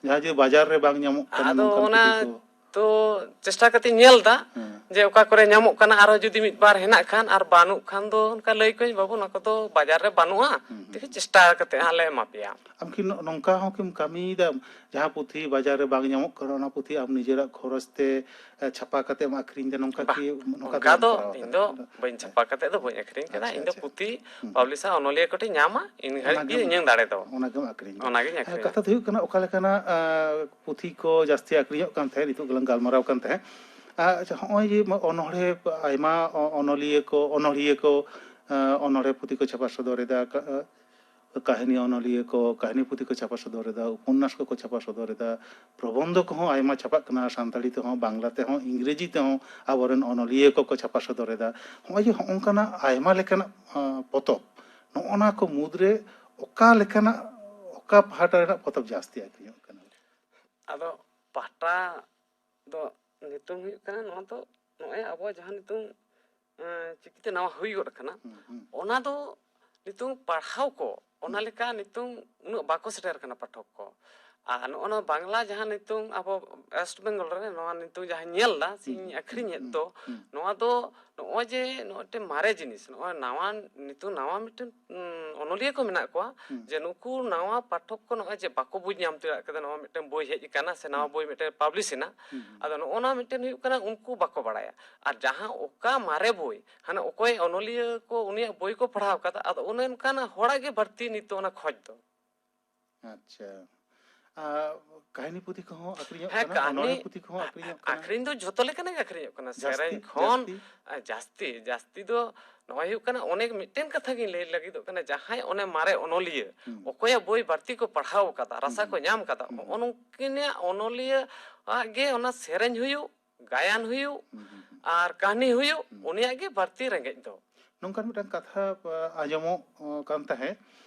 ᱡᱟᱦᱟᱸ ᱡᱮ ᱵᱟᱡᱟᱨ ᱨᱮ ᱵᱟᱝ ᱧᱟᱢᱚᱜ ᱠᱟᱱᱟ ᱟᱫᱚ ᱱᱚᱝᱠᱟᱱ ᱚᱱᱟ ᱯᱩᱛᱷᱤ ᱠᱚ᱾ ᱛᱚ ᱪᱮᱥᱴᱟ ᱠᱟᱛᱮ ᱧᱮᱞ ᱮᱫᱟ ᱦᱮᱸ᱾ ᱡᱮ ᱚᱠᱟ ᱠᱚᱨᱮ ᱧᱟᱢᱚᱜ ᱠᱟᱱᱟ, ᱟᱨᱦᱚᱸ ᱡᱩᱫᱤ ᱢᱤᱫ ᱵᱟᱨ ᱦᱮᱱᱟᱜ ᱠᱷᱟᱱ ᱟᱨ ᱵᱟᱹᱱᱩᱜ ᱠᱷᱟᱱ ᱫᱚ ᱚᱱᱠᱟ ᱞᱟᱹᱭ ᱠᱚᱣᱟᱹᱧ, "ᱵᱟᱹᱵᱩ, ᱚᱱᱟ ᱠᱚᱫᱚ ᱵᱟᱡᱟᱨ ᱨᱮ ᱵᱟᱹᱱᱩᱜᱼᱟ, ᱦᱩᱸ, ᱦᱩᱸ᱾ ᱛᱮᱜᱮ ᱪᱮᱥᱴᱟ ᱠᱟᱛᱮ ᱦᱟᱸᱜ ᱞᱮ ᱮᱢᱟ ᱯᱮᱭᱟ᱾" ᱟᱢ ᱠᱤ ᱱᱚ-, ᱱᱚᱝᱠᱟ ᱦᱚᱸ ᱠᱤᱢ ᱠᱟᱹᱢᱤᱭᱮᱫᱟ? ᱡᱟᱦᱟᱸ ᱯᱩᱛᱷᱤ ᱵᱟᱡᱟᱨ ᱨᱮ ᱵᱟᱝ ᱧᱟᱢᱚᱜ ᱠᱟᱱᱟ, ᱚᱱᱟ ᱯᱩᱛᱷᱤ ᱟᱢ ᱱᱤᱡᱮᱨᱟᱜ ᱠᱷᱚᱨᱚᱪ ᱛᱮ, ᱮ, ᱪᱷᱟᱯᱟ ᱠᱟᱛᱮ ᱮᱢ ᱟᱹᱠᱷᱨᱤᱧ ᱮᱫᱟ, ᱱᱚᱝᱠᱟ ᱵᱟᱝ, ᱠᱤ, ᱱᱚᱝᱠᱟ ᱚᱱᱠᱟ ᱫᱚ ᱫᱚ ᱵᱟᱢ ᱠᱚᱨᱟᱣ ᱤᱧ ᱠᱟᱫᱟ? ᱫᱚ ᱵᱟᱹᱧ ᱪᱷᱟᱯᱟ ᱠᱟᱛᱮ ᱫᱚ ᱵᱟᱹᱧ ᱟᱹᱠᱷᱨᱤᱧ ᱠᱟᱫᱟ᱾ ᱟᱪᱪᱷᱟ, ᱤᱧ ᱫᱚ ᱟᱪᱪᱷᱟ᱾ ᱯᱩᱛᱷᱤ ᱦᱩᱸ᱾ ᱯᱟᱵᱽᱞᱤᱥᱟᱨ ᱚᱱᱚᱞᱤᱭᱟᱹ ᱠᱚᱴᱷᱮᱱ ᱧᱟᱢᱟ, ᱤᱱ ᱜᱷᱟᱹᱲᱤᱡ ᱚᱱᱟ ᱜᱮ ᱜᱮᱢ, ᱤᱧᱟᱹᱝ ᱫᱟᱲᱮ ᱫᱚ᱾ ᱚᱱᱟ ᱜᱮᱢ ᱟᱹᱠᱷᱨᱤᱧ ᱫᱟ᱾ ᱚᱱᱟᱜᱤᱧ ᱦᱮᱸ, ᱟᱹᱠᱷᱨᱤᱧᱟ᱾ ᱠᱟᱛᱷᱟ ᱫᱚ ᱦᱩᱭᱩᱜ ᱠᱟᱱᱟ, ᱚᱠᱟ ᱞᱮᱠᱟᱱᱟᱜ, ᱟ, ᱯᱩᱛᱷᱤ ᱠᱚ ᱡᱟᱹᱥᱛᱤ ᱟᱹᱠᱷᱨᱤᱧᱚᱜ ᱠᱟᱱ ᱛᱟᱦᱮᱸᱫ, ᱱᱤᱛᱚᱜ ᱜᱮᱞᱟᱝ ᱜᱟᱞᱢᱟᱨᱟᱣ ᱠᱟᱱ ᱛᱟᱦᱮᱸᱫ᱾ ᱟ, ᱟᱪᱪᱷᱟ, ᱦᱚᱸᱜᱼᱚᱭ ᱡᱮ ᱚᱱᱚᱬᱦᱮ, ᱟᱭᱢᱟ ᱚ-, ᱚᱱᱚᱞᱤᱭᱟᱹ ᱠᱚ, ᱚᱱᱚᱬᱦᱤᱭᱟᱹ ᱠᱚ, ᱟ, ᱚᱱᱚᱬᱦᱮ ᱯᱩᱛᱷᱤ ᱠᱚ ᱪᱷᱟᱯᱟ ᱥᱚᱫᱚᱨ ᱮᱫᱟ, ᱠᱟ-, ᱟ, ᱠᱟᱹᱦᱱᱤ ᱚᱱᱚᱞᱤᱭᱟᱹ ᱠᱚ ᱠᱟᱹᱦᱱᱤ ᱯᱩᱛᱷᱤ ᱠᱚ ᱪᱷᱟᱯᱟ ᱥᱚᱫᱚᱨ ᱮᱫᱟ, ᱩᱯᱚᱱᱱᱟᱥ ᱠᱚᱠᱚ ᱪᱷᱟᱯᱟ ᱥᱚᱫᱚᱨ ᱮᱫᱟ, ᱯᱨᱚᱵᱚᱱᱫᱷᱚ ᱠᱚᱦᱚᱸ ᱟᱭᱢᱟ ᱪᱷᱟᱯᱟᱜ ᱠᱟᱱᱟ, ᱥᱟᱱᱛᱟᱲᱤ ᱛᱮᱦᱚᱸ, ᱵᱟᱝᱞᱟ ᱛᱮᱦᱚᱸ, ᱤᱝᱨᱮᱡᱤ ᱛᱮᱦᱚᱸ ᱟᱵᱚᱨᱮᱱ ᱚᱱᱚᱞᱤᱭᱟᱹ ᱠᱚᱠᱚ ᱪᱷᱟᱯᱟ ᱥᱚᱫᱚᱨ ᱮᱫᱟ᱾ ᱦᱚᱸᱜᱼᱚᱭ ᱡᱮ ᱦᱚᱸᱜᱼᱚᱝᱠᱟᱱᱟᱜ ᱟᱭᱢᱟ ᱞᱮᱠᱟᱱᱟᱜ, ᱟᱸ, ᱯᱚᱛᱚᱵ, ᱱᱚᱜᱼᱚ ᱱᱟ ᱠᱚ ᱢᱩᱫᱽᱨᱮ ᱚᱠᱟ ᱞᱮᱠᱟᱱᱟᱜ, ᱚᱠᱟ ᱯᱟᱦᱴᱟ ᱨᱮᱱᱟᱜ ᱯᱚᱛᱚᱵ ᱡᱟᱹᱥᱛᱤ ᱟᱹᱠᱷᱨᱤᱧᱚᱜ ᱠᱟᱱᱟ? ᱟᱫᱚ ᱯᱟᱦᱴᱟ ᱫᱚ ᱱᱤᱛᱚᱝ ᱦᱩᱭᱩᱜ ᱠᱟᱱᱟ, ᱱᱚᱣᱟ ᱫᱚ ᱱᱚᱜᱼᱚᱭ ᱟᱵᱚᱣᱟᱜ ᱡᱟᱦᱟᱸ ᱱᱤᱛᱚᱝ, ᱮᱸ, ᱪᱤᱠᱤᱛᱮ ᱱᱟᱣᱟ ᱦᱩᱭ ᱜᱚᱫ ᱟᱠᱟᱱᱟ, ᱦᱩᱸ, ᱦᱩᱸ᱾ ᱚᱱᱟ ᱫᱚ ᱱᱤᱛᱚᱝ ᱯᱟᱲᱦᱟᱣ ᱠᱚ ᱚᱱᱟ ᱦᱩᱸ᱾ ᱞᱮᱠᱟ ᱱᱤᱛᱚᱝ ᱩᱱᱟᱹᱜ ᱵᱟᱠᱚ ᱥᱮᱴᱮᱨ ᱟᱠᱟᱱᱟ ᱯᱟᱴᱷᱚᱠ ᱠᱚ᱾ ᱟᱨ ᱱᱚᱜᱼᱚ ᱱᱚᱣᱟ ᱵᱟᱝᱞᱟ ᱡᱟᱦᱟᱸ ᱱᱤᱛᱚᱝ ᱟᱵᱚ ᱳᱭᱮᱥᱴ ᱵᱮᱝᱜᱚᱞ ᱨᱮ ᱱᱚᱣᱟ ᱱᱤᱛᱚᱝ ᱡᱟᱦᱟᱸ ᱧᱮᱞ ᱮᱫᱟ ᱥᱮ ᱤᱧ ᱟᱹᱠᱷᱨᱤᱧᱮᱫ ᱫᱚ, ᱱᱚᱣᱟ ᱫᱚ ᱱᱚᱜᱼᱚᱭ ᱡᱮ ᱱᱚᱜᱼᱚᱭ ᱢᱤᱫᱴᱮᱱ ᱢᱟᱨᱮ ᱡᱤᱱᱤᱥ, ᱱᱚᱜᱼᱚᱭ ᱱᱟᱣᱟ, ᱱᱤᱛᱚᱝ ᱱᱟᱣᱟ ᱢᱤᱫᱴᱮᱱ, ᱩᱸ, ᱚᱱᱚᱞᱤᱭᱟᱹ ᱠᱚ ᱢᱮᱱᱟᱜ ᱠᱚᱣᱟ, ᱡᱮ ᱱᱩᱠᱩ ᱱᱟᱣᱟ ᱯᱟᱴᱷᱚᱠ ᱠᱚ ᱱᱚᱜᱼᱚᱭ ᱡᱮ ᱵᱟᱠᱚ ᱵᱩᱡᱽ ᱧᱟᱢ ᱫᱟᱲᱮᱭᱟᱜ ᱠᱟᱱᱟ ᱱᱚᱣᱟ ᱢᱤᱫᱴᱮᱱ ᱵᱳᱭ ᱦᱮᱡ ᱟᱠᱟᱱᱟ ᱥᱮ ᱱᱟᱣᱟ ᱵᱳᱭ ᱢᱤᱫᱴᱮᱱ ᱯᱟᱵᱽᱞᱤᱥ ᱮᱱᱟ᱾ ᱟᱫᱚ ᱱᱚᱜᱼᱚ ᱱᱚᱣᱟ ᱢᱤᱫᱴᱮᱱ ᱦᱩᱭᱩᱜ ᱠᱟᱱᱟ ᱩᱱᱠᱩ ᱵᱟᱠᱚ ᱵᱟᱲᱟᱭᱟ᱾ ᱟᱨ ᱡᱟᱦᱟᱸ ᱚᱠᱟ ᱢᱟᱨᱮ ᱵᱳᱭ, ᱦᱟᱱᱮ ᱚᱠᱚᱭ ᱚᱱᱚᱞᱤᱭᱟᱹ ᱠᱚ ᱩᱱᱤᱭᱟᱜ ᱵᱳᱭ ᱠᱚ ᱯᱟᱲᱦᱟᱣ ᱠᱟᱫᱟ, ᱟᱫᱚ ᱚᱱᱮ ᱚᱱᱠᱟᱱᱟᱜ ᱦᱚᱲᱟᱜ ᱜᱮ ᱵᱟᱹᱲᱛᱤ ᱱᱤᱛᱚᱜ ᱚᱱᱟ ᱠᱷᱚᱡᱽ ᱫᱚ᱾ ᱟᱪᱪᱷᱟ᱾ ᱟᱨ ᱠᱟᱹᱦᱱᱤ ᱯᱩᱛᱷᱤ ᱠᱚᱦᱚᱸ ᱟᱠᱷᱨᱤᱧᱚᱜ ᱦᱮᱸ, ᱠᱟᱱᱟ, ᱠᱟᱹᱦᱱᱤ, ᱚᱱᱚᱬᱦᱮ ᱯᱩᱛᱷᱤ ᱠᱚᱦᱚᱸ ᱟᱠᱷᱨᱤᱧᱚᱜ ᱠᱟᱱᱟ᱾ ᱟᱠᱷᱨᱤᱧ ᱫᱚ ᱡᱷᱚᱛᱚ ᱞᱮᱠᱟᱱᱟᱜ ᱜᱮ ᱟᱠᱷᱨᱤᱧᱚᱜ ᱠᱟᱱᱟ᱾ ᱡᱟᱹᱥᱛᱤ, ᱥᱮᱨᱮᱧ ᱠᱷᱚᱱ, ᱡᱟᱹᱥᱛᱤ᱾ ᱟ, ᱡᱟᱹᱥᱛᱤ, ᱡᱟᱹᱥᱛᱤ ᱫᱚ ᱱᱚᱜᱼᱚᱭ ᱦᱩᱭᱩᱜ ᱠᱟᱱᱟ, ᱚᱱᱮᱠ ᱢᱤᱫᱴᱮᱱ ᱠᱟᱛᱷᱟ ᱜᱤᱧ ᱞᱟᱹᱭ ᱞᱟᱹᱜᱤᱫᱚᱜ ᱠᱟᱱᱟ, ᱡᱟᱦᱟᱸᱭ ᱚᱱᱮ ᱢᱟᱨᱮ ᱚᱱᱚᱞᱤᱭᱟᱹ, ᱦᱩᱸ᱾ ᱚᱠᱚᱭᱟᱜ ᱵᱳᱭ ᱵᱟᱹᱲᱛᱤ ᱠᱚ ᱯᱟᱲᱦᱟᱣ ᱠᱟᱫᱟ, ᱨᱟᱥᱟ ᱦᱩᱸ᱾ ᱠᱚ ᱧᱟᱢ ᱠᱟᱫᱟ, ᱦᱩᱸ᱾ ᱦᱚᱸᱜᱼᱚ ᱱᱩᱠᱤᱱᱟᱜ ᱚᱱᱚᱞᱤᱭᱟᱹ ᱟᱜ ᱜᱮ ᱚᱱᱟ ᱥᱮᱨᱮᱧ ᱦᱩᱭᱩᱜ, ᱜᱟᱭᱟᱱ ᱦᱩᱭᱩᱜ, ᱦᱩᱸ, ᱦᱩᱸ, ᱦᱩᱸ᱾ ᱟᱨ ᱠᱟᱹᱦᱱᱤ ᱦᱩᱭᱩᱜ, ᱦᱩᱸ᱾ ᱩᱱᱤᱭᱟᱜ ᱜᱮ ᱵᱟᱹᱲᱛᱤ ᱨᱮᱸᱜᱮᱡ ᱫᱚ᱾ ᱱᱚᱝᱠᱟᱱ ᱢᱤᱫᱴᱟᱝ ᱠᱟᱛᱷᱟ, ᱟ, ᱟᱸᱡᱚᱢᱚᱜ, ᱟ, ᱠᱟᱱ ᱛᱟᱦᱮᱸᱫ,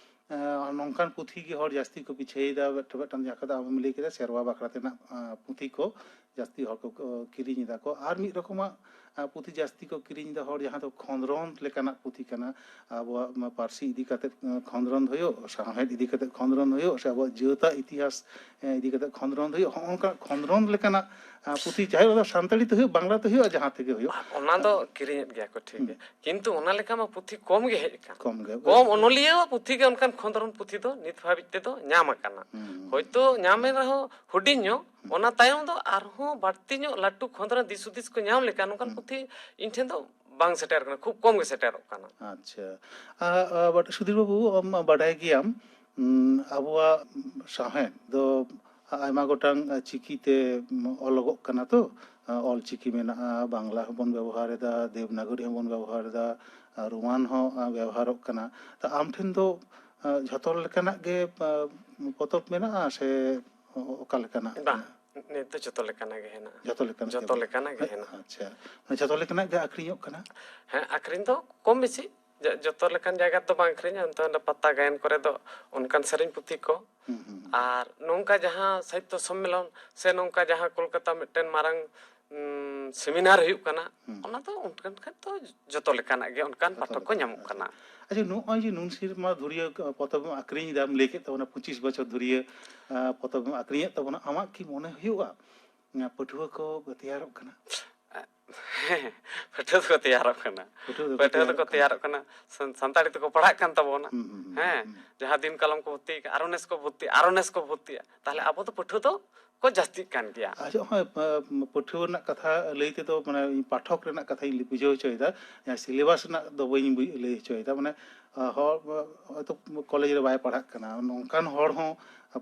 ᱟ, ᱱᱚᱝᱠᱟᱱ ᱯᱩᱛᱷᱤ ᱜᱮ ᱦᱚᱲ ᱡᱟᱹᱥᱛᱤ ᱠᱚ ᱯᱤᱪᱷᱟᱹᱭᱮᱫᱟ, ᱢᱤᱫᱴᱟᱝ, ᱢᱤᱫᱴᱟᱝ ᱡᱟᱦᱟᱸ ᱠᱟᱛᱷᱟ ᱟᱢᱮᱢ ᱞᱟᱹᱭ ᱠᱮᱫᱟ, ᱥᱮᱨᱣᱟ ᱵᱟᱠᱷᱨᱟ ᱛᱮᱱᱟᱜ, ᱟ, ᱯᱩᱛᱷᱤ ᱠᱚ ᱡᱟᱹᱥᱛᱤ ᱦᱚᱲ ᱠᱚ, ᱠᱚ ᱠᱤᱨᱤᱧ ᱮᱫᱟ ᱠᱚ᱾ ᱟᱨ ᱢᱤᱫ ᱨᱚᱠᱚᱢᱟᱜ, ᱟ, ᱯᱩᱛᱷᱤ ᱡᱟᱹᱥᱛᱤ ᱠᱚ ᱠᱤᱨᱤᱧ ᱮᱫᱟ ᱦᱚᱲ, ᱡᱟᱦᱟᱸ ᱫᱚ ᱠᱷᱚᱸᱫᱽᱨᱚᱸᱫᱽ ᱞᱮᱠᱟᱱᱟᱜ ᱯᱩᱛᱷᱤ ᱠᱟᱱᱟ᱾ ᱟᱵᱚᱣᱟᱜ ᱱᱚᱣᱟ ᱯᱟᱹᱨᱥᱤ ᱤᱫᱤ ᱠᱟᱛᱮ, ᱟ, ᱠᱷᱚᱸᱫᱽᱨᱚᱸᱫᱽ ᱦᱩᱭᱩᱜ, ᱥᱟᱶᱦᱮᱫ ᱤᱫᱤ ᱠᱟᱛᱮ ᱠᱷᱚᱸᱫᱽᱨᱚᱸᱫᱽ ᱦᱩᱭᱩᱜ, ᱥᱮ ᱟᱵᱚᱣᱟᱜ ᱡᱟᱹᱛᱟᱜ ᱤᱛᱤᱦᱟᱥ, ᱮ, ᱤᱫᱤ ᱠᱟᱛᱮ ᱠᱷᱚᱸᱫᱽᱨᱚᱸᱫᱽ ᱦᱩᱭᱩᱜ, ᱦᱚᱸᱜᱼᱚ ᱱᱚᱝᱠᱟ ᱠᱷᱚᱸᱫᱽᱨᱚᱸᱫᱽ ᱞᱮᱠᱟᱱᱟᱜ, ᱟ, ᱯᱩᱛᱷᱤ, ᱪᱟᱦᱮ ᱚᱱᱟ ᱥᱟᱱᱛᱟᱲᱤ ᱛᱮ ᱦᱩᱭᱩᱜ, ᱵᱟᱝᱞᱟ ᱛᱮ ᱦᱩᱭᱩᱜ, ᱡᱟᱦᱟᱸ ᱛᱮᱜᱮ ᱦᱩᱭᱩᱜ᱾ ᱟᱨ ᱚᱱᱟ ᱫᱚ ᱠᱤᱨᱤᱧᱮᱫ ᱜᱮᱭᱟ ᱠᱚ, ᱴᱷᱤᱠ ᱦᱩᱸ᱾ ᱜᱮᱭᱟ, ᱠᱤᱱᱛᱩ ᱚᱱᱟ ᱞᱮᱠᱟ ᱢᱟ ᱯᱩᱛᱷᱤ ᱠᱚᱢ ᱜᱮ ᱦᱮᱡ ᱟᱠᱟᱱ᱾ ᱠᱚᱢ ᱜᱮ᱾ ᱠᱚᱢ ᱚᱱᱚᱞᱤᱭᱟᱹᱣᱟᱜ ᱯᱩᱛᱷᱤ ᱜᱮ ᱚᱱᱠᱟᱱ ᱠᱷᱚᱸᱫᱽᱨᱚᱸᱫᱽ ᱯᱩᱛᱷᱤ ᱫᱚ ᱱᱤᱛ ᱦᱟᱹᱵᱤᱡ ᱛᱮᱫᱚ ᱧᱟᱢ ᱟᱠᱟᱱᱟ᱾ ᱦᱩᱸ᱾ ᱦᱚᱭᱛᱳ ᱧᱟᱢᱮᱱ ᱨᱮᱦᱚᱸ ᱦᱩᱰᱤᱧ ᱧᱚᱜ, ᱦᱩᱸ᱾ ᱚᱱᱟ ᱛᱟᱭᱚᱢ ᱫᱚ ᱟᱨᱦᱚᱸ ᱵᱟᱹᱲᱛᱤ ᱧᱚᱜ ᱞᱟᱹᱴᱩ ᱠᱷᱚᱸᱫᱽᱨᱚᱸᱫᱽ ᱫᱤᱥ ᱦᱩᱫᱤᱥ ᱠᱚ ᱧᱟᱢ ᱞᱮᱠᱟ ᱱᱚᱝᱠᱟᱱ ᱦᱩᱸ᱾ ᱯᱩᱛᱷᱤ ᱤᱧ ᱴᱷᱮᱱ ᱫᱚ ᱵᱟᱝ ᱥᱮᱴᱮᱨ ᱟᱠᱟᱱᱟ, ᱠᱷᱩᱵ ᱠᱚᱢ ᱜᱮ ᱥᱮᱴᱮᱨᱚᱜ ᱠᱟᱱᱟ᱾ ᱟᱪᱪᱷᱟ᱾ ᱟ, ᱟ, but ᱥᱩᱫᱷᱤᱨ ᱵᱟᱹᱵᱩ, ᱟᱢ ᱵᱟᱰᱟᱭ ᱜᱮᱭᱟᱢ, ᱩᱸ, ᱟᱵᱚᱣᱟᱜ ᱥᱟᱶᱦᱮᱫ ᱫᱚ ᱟᱭᱢᱟ ᱜᱚᱴᱟᱝ ᱪᱤᱠᱤ ᱛᱮ ᱚᱞᱚᱜᱚᱜ ᱠᱟᱱᱟ ᱛᱚ᱾ ᱚᱞ ᱪᱤᱠᱤ ᱢᱮᱱᱟᱜᱼᱟ, ᱵᱟᱝᱞᱟ ᱦᱚᱸᱵᱚᱱ ᱵᱮᱵᱚᱦᱟᱨ ᱮᱫᱟ, ᱫᱮᱵᱽᱱᱟᱜᱚᱨᱤ ᱦᱚᱸᱵᱚᱱ ᱵᱮᱵᱚᱦᱟᱨ ᱮᱫᱟ, ᱨᱳᱢᱟᱱ ᱦᱚᱸ, ᱟ, ᱵᱮᱵᱚᱦᱟᱨᱚᱜ ᱠᱟᱱᱟ᱾ ᱛᱚ ᱟᱢ ᱴᱷᱮᱱ ᱫᱚ, ᱟ, ᱡᱷᱚᱛᱚ ᱞᱮᱠᱟᱱᱟᱜ ᱜᱮ, ᱟ, ᱯᱚᱛᱚᱵ ᱢᱮᱱᱟᱜᱼᱟ ᱥᱮ ᱚ-, ᱚᱠᱟ ᱞᱮᱠᱟᱱᱟᱜ ᱵᱟᱝ, ᱢᱮᱱᱟᱜᱼᱟ? ᱱᱤᱛ ᱫᱚ ᱡᱷᱚᱛᱚ ᱞᱮᱠᱟᱱᱟᱜ ᱜᱮ ᱦᱮᱱᱟᱜᱼᱟ᱾ ᱡᱷᱚᱛᱚ ᱞᱮᱠᱟᱱᱟᱜ ᱡᱷᱚᱛᱚ ᱜᱮ ᱞᱮᱠᱟᱱᱟᱜ ᱜᱮ ᱢᱮᱱᱟᱜᱼᱟ᱾ ᱦᱮᱱᱟᱜᱼᱟ᱾ ᱟᱪᱪᱷᱟ, ᱢᱟᱱᱮ ᱡᱷᱚᱛᱚ ᱞᱮᱠᱟᱱᱟᱜ ᱜᱮ ᱟᱠᱷᱨᱤᱧᱚᱜ ᱠᱟᱱᱟ? ᱦᱮᱸ, ᱟᱠᱷᱨᱤᱧ ᱫᱚ ᱠᱚᱢ ᱵᱮᱥᱤ᱾ ᱡᱚ-, ᱡᱚᱛᱚ ᱞᱮᱠᱟᱱ ᱡᱟᱭᱜᱟ ᱨᱮᱫᱚ ᱵᱟᱝ ᱟᱹᱠᱷᱨᱤᱧᱟ, ᱚᱱᱛᱮ ᱚᱸᱰᱮ ᱯᱟᱛᱟ ᱜᱟᱭᱟᱱ ᱠᱚᱨᱮ ᱫᱚ ᱚᱱᱠᱟᱱ ᱥᱮᱨᱮᱧ ᱯᱩᱛᱷᱤ ᱠᱚ᱾ ᱦᱩᱸ, ᱦᱩᱸ, ᱦᱩᱸ᱾ ᱟᱨ ᱱᱚᱝᱠᱟ ᱡᱟᱦᱟᱸ ᱥᱟᱦᱤᱛᱛᱚ ᱥᱚᱢᱢᱮᱞᱚᱱ ᱥᱮ ᱱᱚᱝᱠᱟ ᱡᱟᱦᱟᱸ ᱠᱳᱞᱠᱟᱛᱟ ᱢᱤᱫᱴᱮᱱ ᱢᱟᱨᱟᱝ, ᱩᱸ, ᱥᱮᱢᱤᱱᱟᱨ ᱦᱩᱭᱩᱜ ᱠᱟᱱᱟ, ᱦᱩᱸ᱾ ᱚᱱᱟ ᱫᱚ ᱚᱱᱠᱟᱱ ᱠᱷᱟᱱ ᱫᱚ ᱡᱚᱛᱚ ᱞᱮᱠᱟᱱᱟᱜ ᱜᱮ ᱚᱱᱠᱟᱱ ᱡᱚᱛᱚ ᱯᱟᱴᱷᱚᱠ ᱠᱚ ᱞᱮᱠᱟᱱᱟᱜ, ᱧᱟᱢᱚᱜ ᱟᱪᱪᱷᱟ᱾ ᱠᱟᱱᱟ᱾ ᱟᱪᱪᱷᱟ, ᱱᱚᱜᱼᱚᱭ ᱡᱮ ᱱᱩᱱ ᱥᱮᱨᱢᱟ ᱫᱷᱩᱨᱤᱭᱟᱹ ᱯᱚᱛᱚᱵ ᱮᱢ ᱟᱹᱠᱷᱨᱤᱧ ᱮᱫᱟ, ᱞᱟᱹᱭ ᱠᱮᱫ ᱛᱟᱵᱚᱱᱟ ᱯᱚᱸᱪᱤᱥ ᱵᱚᱪᱷᱚᱨ ᱫᱷᱩᱨᱤᱭᱟᱹ, ᱟᱸ, ᱯᱚᱛᱚᱵ ᱮᱢ ᱟᱹᱠᱷᱨᱤᱧᱮᱫ ᱛᱟᱵᱚᱱᱟ, ᱟᱢᱟᱜ ᱠᱤ ᱢᱚᱱᱮ ᱦᱩᱭᱩᱜᱼᱟ, ᱟᱸ, ᱯᱟᱹᱴᱷᱩᱣᱟᱹ ᱠᱚ ᱛᱮᱭᱟᱨᱚᱜ ᱠᱟᱱᱟ? ᱦᱮᱸ, ᱯᱟᱹᱴᱷᱩᱣᱟᱹ ᱫᱚᱠᱚ ᱛᱮᱭᱟᱨᱚᱜ ᱠᱟᱱᱟ᱾ ᱯᱟᱹᱴᱷᱩᱣᱟᱹ ᱫᱚᱠᱚ ᱯᱟᱹᱴᱷᱩᱣᱟᱹ ᱫᱚᱠᱚ ᱛᱮᱭᱟᱨᱚᱜ ᱠᱟᱱᱟ᱾ ᱛᱮᱭᱟᱨᱚᱜ ᱠᱟᱱᱟ, ᱥᱟᱱ-, ᱥᱟᱱᱛᱟᱲᱤ ᱛᱮᱠᱚ ᱯᱟᱲᱦᱟᱜ ᱠᱟᱱ ᱛᱟᱵᱚᱱᱟ᱾ ᱦᱩᱸ, ᱦᱩᱸ, ᱦᱩᱸ, ᱦᱮᱸ, ᱦᱩᱸ᱾ ᱡᱟᱦᱟᱸ ᱫᱤᱱ ᱠᱟᱞᱚᱢ ᱠᱚ ᱵᱷᱚᱨᱛᱤ ᱠᱟᱱᱟ, ᱟᱨᱚ ᱱᱮᱥ ᱠᱚ ᱵᱷᱚᱨᱛᱤᱜᱼᱟ, ᱟᱨᱚ ᱱᱮᱥ ᱠᱚ ᱵᱷᱚᱨᱛᱤᱜᱼᱟ, ᱛᱟᱦᱞᱮ ᱟᱵᱚ ᱫᱚ ᱯᱟᱹᱴᱷᱩᱣᱟᱹ ᱫᱚ ᱠᱚ ᱡᱟᱹᱥᱛᱤᱜ ᱠᱟᱱ ᱜᱮᱭᱟ᱾ ᱟᱪᱪᱷᱟ, ᱦᱚᱸᱜᱼᱚᱭ, ᱯᱟ-, ᱯᱟᱹᱴᱷᱩᱣᱟᱹ ᱨᱮᱱᱟᱜ ᱠᱟᱛᱷᱟ ᱞᱟᱹᱭ ᱛᱮᱫᱚ, ᱢᱟᱱᱮ, ᱤᱧ ᱯᱟᱴᱷᱚᱠ ᱨᱮᱱᱟᱜ ᱠᱟᱛᱷᱟᱧ ᱵᱩᱡᱷᱟᱹᱣ ᱦᱚᱪᱚᱭᱮᱫᱟ, ᱡᱟᱦᱟᱸ syllabus ᱨᱮᱱᱟᱜ ᱫᱚ ᱵᱟᱹᱧ ᱵᱩᱡ-, ᱞᱟᱹᱭ ᱦᱚᱪᱚᱭᱮᱫᱟ, ᱢᱟᱱᱮ, ᱟ, ᱦᱚᱲ, ᱦᱚᱭᱛᱳ ᱠᱚᱞᱮᱡᱽ ᱨᱮ ᱵᱟᱭ ᱯᱟᱲᱦᱟᱜ ᱠᱟᱱᱟ, ᱱᱚᱝᱠᱟᱱ ᱦᱚᱲ ᱦᱚᱸ